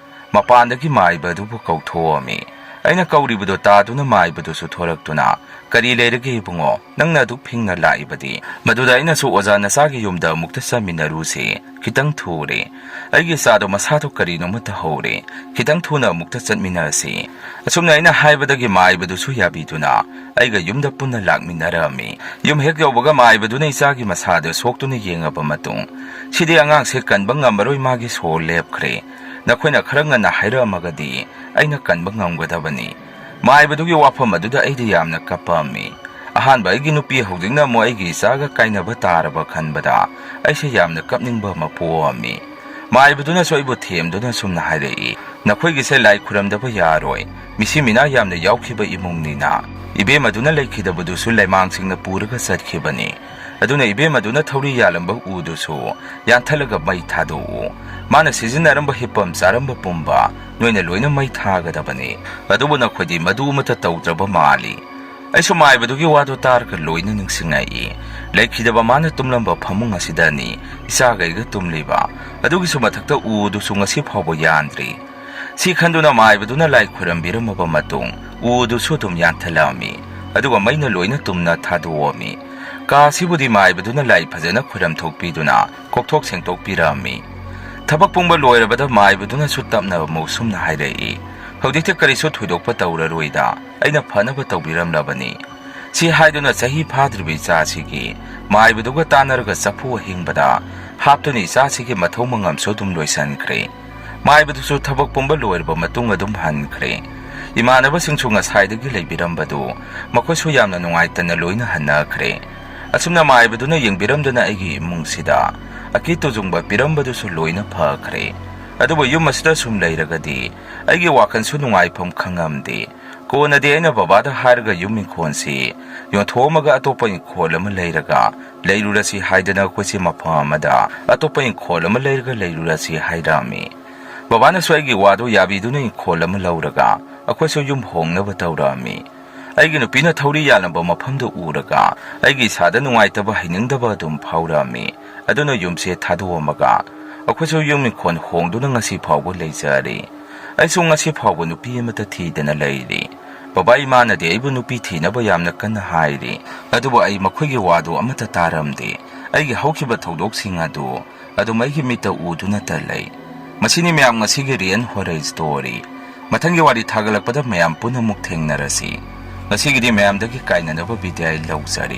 ꯃꯄꯥꯟꯗꯒꯤ ꯃꯥꯏꯕ ꯑꯗꯨꯕꯨ ꯀꯧꯊꯣꯛꯑꯝꯃꯤ꯫ ꯑꯩꯅ ꯀꯧꯔꯤꯕꯗꯨ ꯇꯥꯗꯨꯅ ꯃꯥꯏꯕꯗꯨꯁꯨ ꯊꯣꯔꯛꯇꯨꯅ, "ꯀꯔꯤ ꯂꯩꯔꯒꯦ ꯏꯕꯨꯡꯉꯣ? ꯅꯪꯅ ꯑꯗꯨꯛ ꯐꯤꯡꯅ ꯂꯥꯛꯏꯕꯗꯤ?" ꯃꯗꯨꯗ ꯑꯩꯅꯁꯨ, "ꯑꯣꯖꯥ, ꯅꯆꯥꯒꯤ ꯌꯨꯝꯗ ꯑꯃꯨꯛꯇ ꯆꯠꯃꯤꯟꯅꯔꯨꯁꯦ꯫ ꯈꯤꯇꯪ ꯊꯨꯔꯦ꯫ ꯑꯩꯒꯤ ꯏꯆꯥꯗꯣ ꯃꯁꯥꯗꯣ ꯀꯔꯤꯅꯣꯃ ꯇꯧꯍꯧꯔꯦ꯫ ꯈꯤꯇꯪ ꯊꯨꯅ ꯑꯃꯨꯛꯇ ꯆꯠꯃꯤꯟꯅꯁꯤ"꯫ ꯑꯁꯨꯝꯅ ꯑꯩꯅ ꯍꯥꯏꯕꯗꯒꯤ ꯃꯥꯏꯕꯗꯨꯁꯨ ꯌꯥꯕꯤꯗꯨꯅ ꯑꯩꯒ ꯌꯨꯝꯗ ꯄꯨꯟꯅ ꯂꯥꯛꯃꯤꯟꯅꯔꯝꯃꯤ꯫ ꯌꯨꯝ ꯍꯦꯛ ꯌꯧꯕꯒ ꯃꯥꯏꯕꯗꯨꯅ ꯏꯆꯥꯒꯤ ꯃꯁꯥꯗ ꯁꯣꯛꯇꯨꯅ ꯌꯦꯡꯉꯕ ꯃꯇꯨꯡ, "ꯁꯤꯗꯤ ꯑꯉꯥꯡꯁꯦ ꯀꯟꯕ ꯉꯝꯃꯔꯣꯏ, ꯃꯥꯒꯤ ꯁꯣꯔ ꯂꯦꯞꯈ꯭ꯔꯦ꯫ ꯅꯈꯣꯏꯅ ꯈꯔ ꯉꯟꯅ ꯍꯥꯏꯔꯛꯑꯝꯃꯒꯗꯤ ꯑꯩꯅ ꯀꯟꯕ ꯉꯝꯒꯗꯕꯅꯤ"꯫ ꯃꯥꯏꯕꯗꯨꯒꯤ ꯋꯥꯐꯝ ꯑꯗꯨꯗ ꯑꯩꯗꯤ ꯌꯥꯝꯅ ꯀꯞꯄꯝꯃꯤ꯫ ꯑꯍꯥꯟꯕ ꯑꯩꯒꯤ ꯅꯨꯄꯤ, ꯍꯧꯖꯤꯛꯅ ꯑꯃꯨꯛ ꯑꯩꯒꯤ ꯏꯆꯥꯒ ꯀꯥꯏꯅꯕ ꯇꯥꯔꯕ ꯈꯟꯕꯗ ꯑꯩꯁꯦ ꯌꯥꯝꯅ ꯀꯞꯅꯤꯡꯕ ꯑꯃ ꯄꯣꯛꯑꯝꯃꯤ꯫ ꯃꯥꯏꯕꯗꯨꯅꯁꯨ ꯑꯩꯕꯨ ꯊꯦꯝꯗꯨꯅ ꯁꯨꯝꯅ ꯍꯥꯏꯔꯛꯏ, "ꯅꯈꯣꯏꯒꯤꯁꯦ ꯂꯥꯏ ꯈꯨꯔꯝꯗꯕ ꯌꯥꯔꯣꯏ꯫ ꯃꯤꯁꯤ ꯃꯤꯅꯥ ꯌꯥꯝꯅ ꯌꯥꯎꯈꯤꯕ ꯏꯃꯨꯡꯅꯤꯅ꯫ ꯏꯕꯦꯝꯃꯗꯨꯅ ꯂꯩꯈꯤꯗꯕꯗꯨꯁꯨ ꯂꯩꯃꯥꯡꯁꯤꯡꯅ ꯄꯨꯔꯒ ꯆꯠꯈꯤꯕꯅꯤ꯫ ꯑꯗꯨꯅ ꯏꯕꯦꯝꯃꯗꯨꯅ ꯊꯧꯔꯤ ꯌꯥꯜꯂꯝꯕ ꯎꯗꯨꯁꯨ ꯌꯥꯟꯊꯠꯂꯒ ꯃꯩ ꯊꯥꯗꯣꯛꯎ꯫ ꯃꯥꯅ ꯁꯤꯖꯤꯟꯅꯔꯝꯕ ꯍꯤꯞꯄꯝ ꯆꯥꯔꯝꯕ ꯄꯨꯝꯕ ꯅꯣꯏꯅ ꯂꯣꯏꯅ ꯃꯩ ꯊꯥꯒꯗꯕꯅꯤ꯫ ꯑꯗꯨꯕꯨ ꯅꯈꯣꯏꯗꯤ ꯃꯗꯨ ꯑꯃꯠꯇ ꯇꯧꯗ꯭ꯔꯕ ꯃꯥꯜꯂꯤ"꯫ ꯑꯩꯁꯨ ꯃꯥꯏꯕꯗꯨꯒꯤ ꯋꯥꯗꯨ ꯇꯥꯔꯒ ꯂꯣꯏꯅ ꯅꯤꯡꯁꯤꯡꯉꯛꯏ꯫ ꯂꯩꯈꯤꯗꯕ ꯃꯥꯅ ꯇꯨꯝꯂꯝꯕ ꯐꯃꯨꯡ ꯑꯁꯤꯗꯅꯤ ꯏꯆꯥꯒꯩꯒ ꯇꯨꯝꯂꯤꯕ꯫ ꯑꯗꯨꯒꯤꯁꯨ ꯃꯊꯛꯇ ꯎꯗꯨꯁꯨ ꯉꯁꯤ ꯐꯥꯎꯕ ꯌꯥꯟꯗ꯭ꯔꯤ꯫ ꯁꯤ ꯈꯟꯗꯨꯅ ꯃꯥꯏꯕꯗꯨꯅ ꯂꯥꯏ ꯈꯣꯏꯔꯝꯕꯤꯔꯝꯃꯕ ꯃꯇꯨꯡ, ꯎ ꯑꯗꯨꯁꯨ ꯑꯗꯨꯝ ꯌꯥꯟꯊꯠꯂꯛꯑꯝꯃꯤ꯫ ꯑꯗꯨꯒ ꯃꯩꯅ ꯂꯣꯏꯅ ꯇꯨꯝꯅ ꯊꯥꯗꯣꯛꯑꯝꯃꯤ꯫ ꯀꯥ ꯑꯁꯤꯕꯨꯗꯤ ꯃꯥꯏꯕꯗꯨꯅ ꯂꯥꯏ ꯐꯖꯅ ꯈꯣꯏꯔꯝ ꯊꯣꯛꯄꯤꯗꯨꯅ ꯀꯣꯛꯊꯣꯛ ꯁꯦꯡꯗꯣꯛꯄꯤꯔꯝꯃꯤ꯫ ꯊꯕꯛ ꯄꯨꯝꯕ ꯂꯣꯏꯔꯕꯗ ꯃꯥꯏꯕꯗꯨꯅꯁꯨ ꯇꯞꯅ ꯑꯃꯨꯛ ꯁꯨꯝꯅ ꯍꯥꯏꯔꯛꯏ, "ꯍꯧꯖꯤꯛꯇꯤ ꯀꯔꯤꯁꯨ ꯊꯣꯏꯗꯣꯛꯄ ꯇꯧꯔꯔꯣꯏꯗ, ꯑꯩꯅ ꯐꯅꯕ ꯇꯧꯕꯤꯔꯝꯂꯕꯅꯤ"꯫ ꯁꯤ ꯍꯥꯏꯗꯨꯅ ꯆꯍꯤ ꯐꯥꯗ꯭ꯔꯤꯕ ꯏꯆꯥꯁꯤꯒꯤ ꯃꯥꯏꯕꯗꯨꯒ ꯇꯥꯟꯅꯔꯒ ꯆꯐꯨ ꯑꯍꯤꯡꯕꯗ ꯍꯥꯞꯇꯨꯅ ꯏꯆꯥꯁꯤꯒꯤ ꯃꯊꯧ ꯃꯉꯝꯁꯨ ꯑꯗꯨꯝ ꯂꯣꯏꯁꯤꯟꯈ꯭ꯔꯦ꯫ ꯃꯥꯏꯕꯗꯨꯁꯨ ꯊꯕꯛ ꯄꯨꯝꯕ ꯂꯣꯏꯔꯕ ꯃꯇꯨꯡ ꯑꯗꯨꯝ ꯍꯟꯈ꯭ꯔꯦ꯫ ꯏꯃꯥꯟꯅꯕꯁꯤꯡꯁꯨ ꯉꯁꯥꯏꯗꯒꯤ ꯂꯩꯕꯤꯔꯝꯕꯗꯨ ꯃꯈꯣꯏꯁꯨ ꯌꯥꯝꯅ ꯅꯨꯡꯉꯥꯏꯇꯅ ꯂꯣꯏꯅ ꯍꯟꯅꯈ꯭ꯔꯦ꯫ ꯑꯁꯨꯝꯅ ꯃꯥꯏꯕꯗꯨꯅ ꯌꯦꯡꯕꯤꯔꯝꯗꯅ ꯑꯩꯒꯤ ꯏꯃꯨꯡꯁꯤꯗ ꯑꯀꯤ ꯇꯨꯖꯨꯡꯕ ꯄꯤꯔꯝꯕꯗꯨꯁꯨ ꯂꯣꯏꯅ ꯐꯈ꯭ꯔꯦ꯫ ꯑꯗꯨꯕꯨ ꯌꯨꯝ ꯑꯁꯤꯗ ꯁꯨꯝ ꯂꯩꯔꯒꯗꯤ ꯑꯩꯒꯤ ꯋꯥꯈꯜꯁꯨ ꯅꯨꯡꯉꯥꯏꯐꯝ ꯈꯪꯉꯝꯗꯦ꯫ ꯀꯣꯟꯅꯗꯤ ꯑꯩꯅ ꯕꯕꯥꯗ ꯍꯥꯏꯔꯒ ꯌꯨꯝ ꯏꯪꯈꯣꯜꯁꯤ ꯌꯣꯟꯊꯣꯛꯑꯝꯃꯒ ꯑꯇꯣꯞꯄ ꯏꯪꯈꯣꯜ ꯑꯃ ꯂꯩꯔꯒ ꯂꯩꯔꯨꯔꯁꯤ ꯍꯥꯏꯗꯅ ꯑꯩꯈꯣꯏꯁꯤ ꯃꯐꯝ ꯑꯃꯗ ꯑꯇꯣꯞꯄ ꯏꯪꯈꯣꯜ ꯑꯃ ꯂꯩꯔꯒ ꯂꯩꯔꯨꯔꯁꯤ ꯍꯥꯏꯔꯛꯑꯝꯃꯤ꯫ ꯕꯕꯥꯅꯁꯨ ꯑꯩꯒꯤ ꯋꯥꯗꯨ ꯌꯥꯕꯤꯗꯨꯅ ꯏꯪꯈꯣꯜ ꯑꯃ ꯂꯧꯔꯒ ꯑꯩꯈꯣꯏꯁꯨ ꯌꯨꯝ ꯍꯣꯡꯅꯕ ꯇꯧꯔꯛꯑꯝꯃꯤ꯫ ꯑꯩꯒꯤ ꯅꯨꯄꯤꯅ ꯊꯧꯔꯤ ꯌꯥꯜꯂꯝꯕ ꯃꯐꯝꯗꯨ ꯎꯔꯒ ꯑꯩꯒꯤ ꯏꯁꯥꯗ ꯅꯨꯡꯉꯥꯏꯇꯕ ꯍꯩꯅꯤꯡꯗꯕ ꯑꯗꯨꯝ ꯐꯥꯎꯔꯛꯑꯝꯃꯤ꯫ ꯑꯗꯨꯅ ꯌꯨꯝꯁꯦ ꯊꯥꯗꯣꯛꯑꯝꯃꯒ ꯑꯩꯈꯣꯏꯁꯨ ꯌꯨꯝ ꯏꯪꯈꯣꯜ ꯍꯣꯡꯗꯨꯅ ꯉꯁꯤ ꯐꯥꯎꯕ ꯂꯩꯖꯔꯤ꯫ ꯑꯩꯁꯨ ꯉꯁꯤ ꯐꯥꯎꯕ ꯅꯨꯄꯤ ꯑꯃꯠꯇ ꯊꯤꯗꯅ ꯂꯩꯔꯤ꯫ ꯕꯕꯥ ꯏꯃꯥꯅꯗꯤ ꯑꯩꯕꯨ ꯅꯨꯄꯤ ꯊꯤꯅꯕ ꯌꯥꯝꯅ ꯀꯟꯅ ꯍꯥꯏꯔꯤ, ꯑꯗꯨꯕꯨ ꯑꯩ ꯃꯈꯣꯏꯒꯤ ꯋꯥꯗꯨ ꯑꯃꯠꯇ ꯇꯥꯔꯝꯗꯦ꯫ ꯑꯩꯒꯤ ꯍꯧꯈꯤꯕ ꯊꯧꯗꯣꯛꯁꯤꯡ ꯑꯗꯨ ꯑꯗꯨꯝ ꯑꯩꯒꯤ ꯃꯤꯠꯇ ꯎꯗꯨꯅꯇ ꯂꯩ꯫ ꯃꯁꯤꯅꯤ ꯃꯌꯥꯝ ꯉꯁꯤꯒꯤ Real Horror Story꯫ ꯃꯊꯪꯒꯤ ꯋꯥꯔꯤ ꯊꯥꯒꯠꯂꯛꯄꯗ ꯃꯌꯥꯝ ꯄꯨꯟꯅ ꯑꯃꯨꯛ ꯊꯦꯡꯅꯔꯁꯤ꯫ ꯉꯁꯤꯒꯤꯗꯤ ꯃꯌꯥꯝꯗꯒꯤ ꯀꯥꯏꯅꯅꯕ ꯕꯤꯗꯥꯏ ꯂꯧꯖꯔꯤ꯫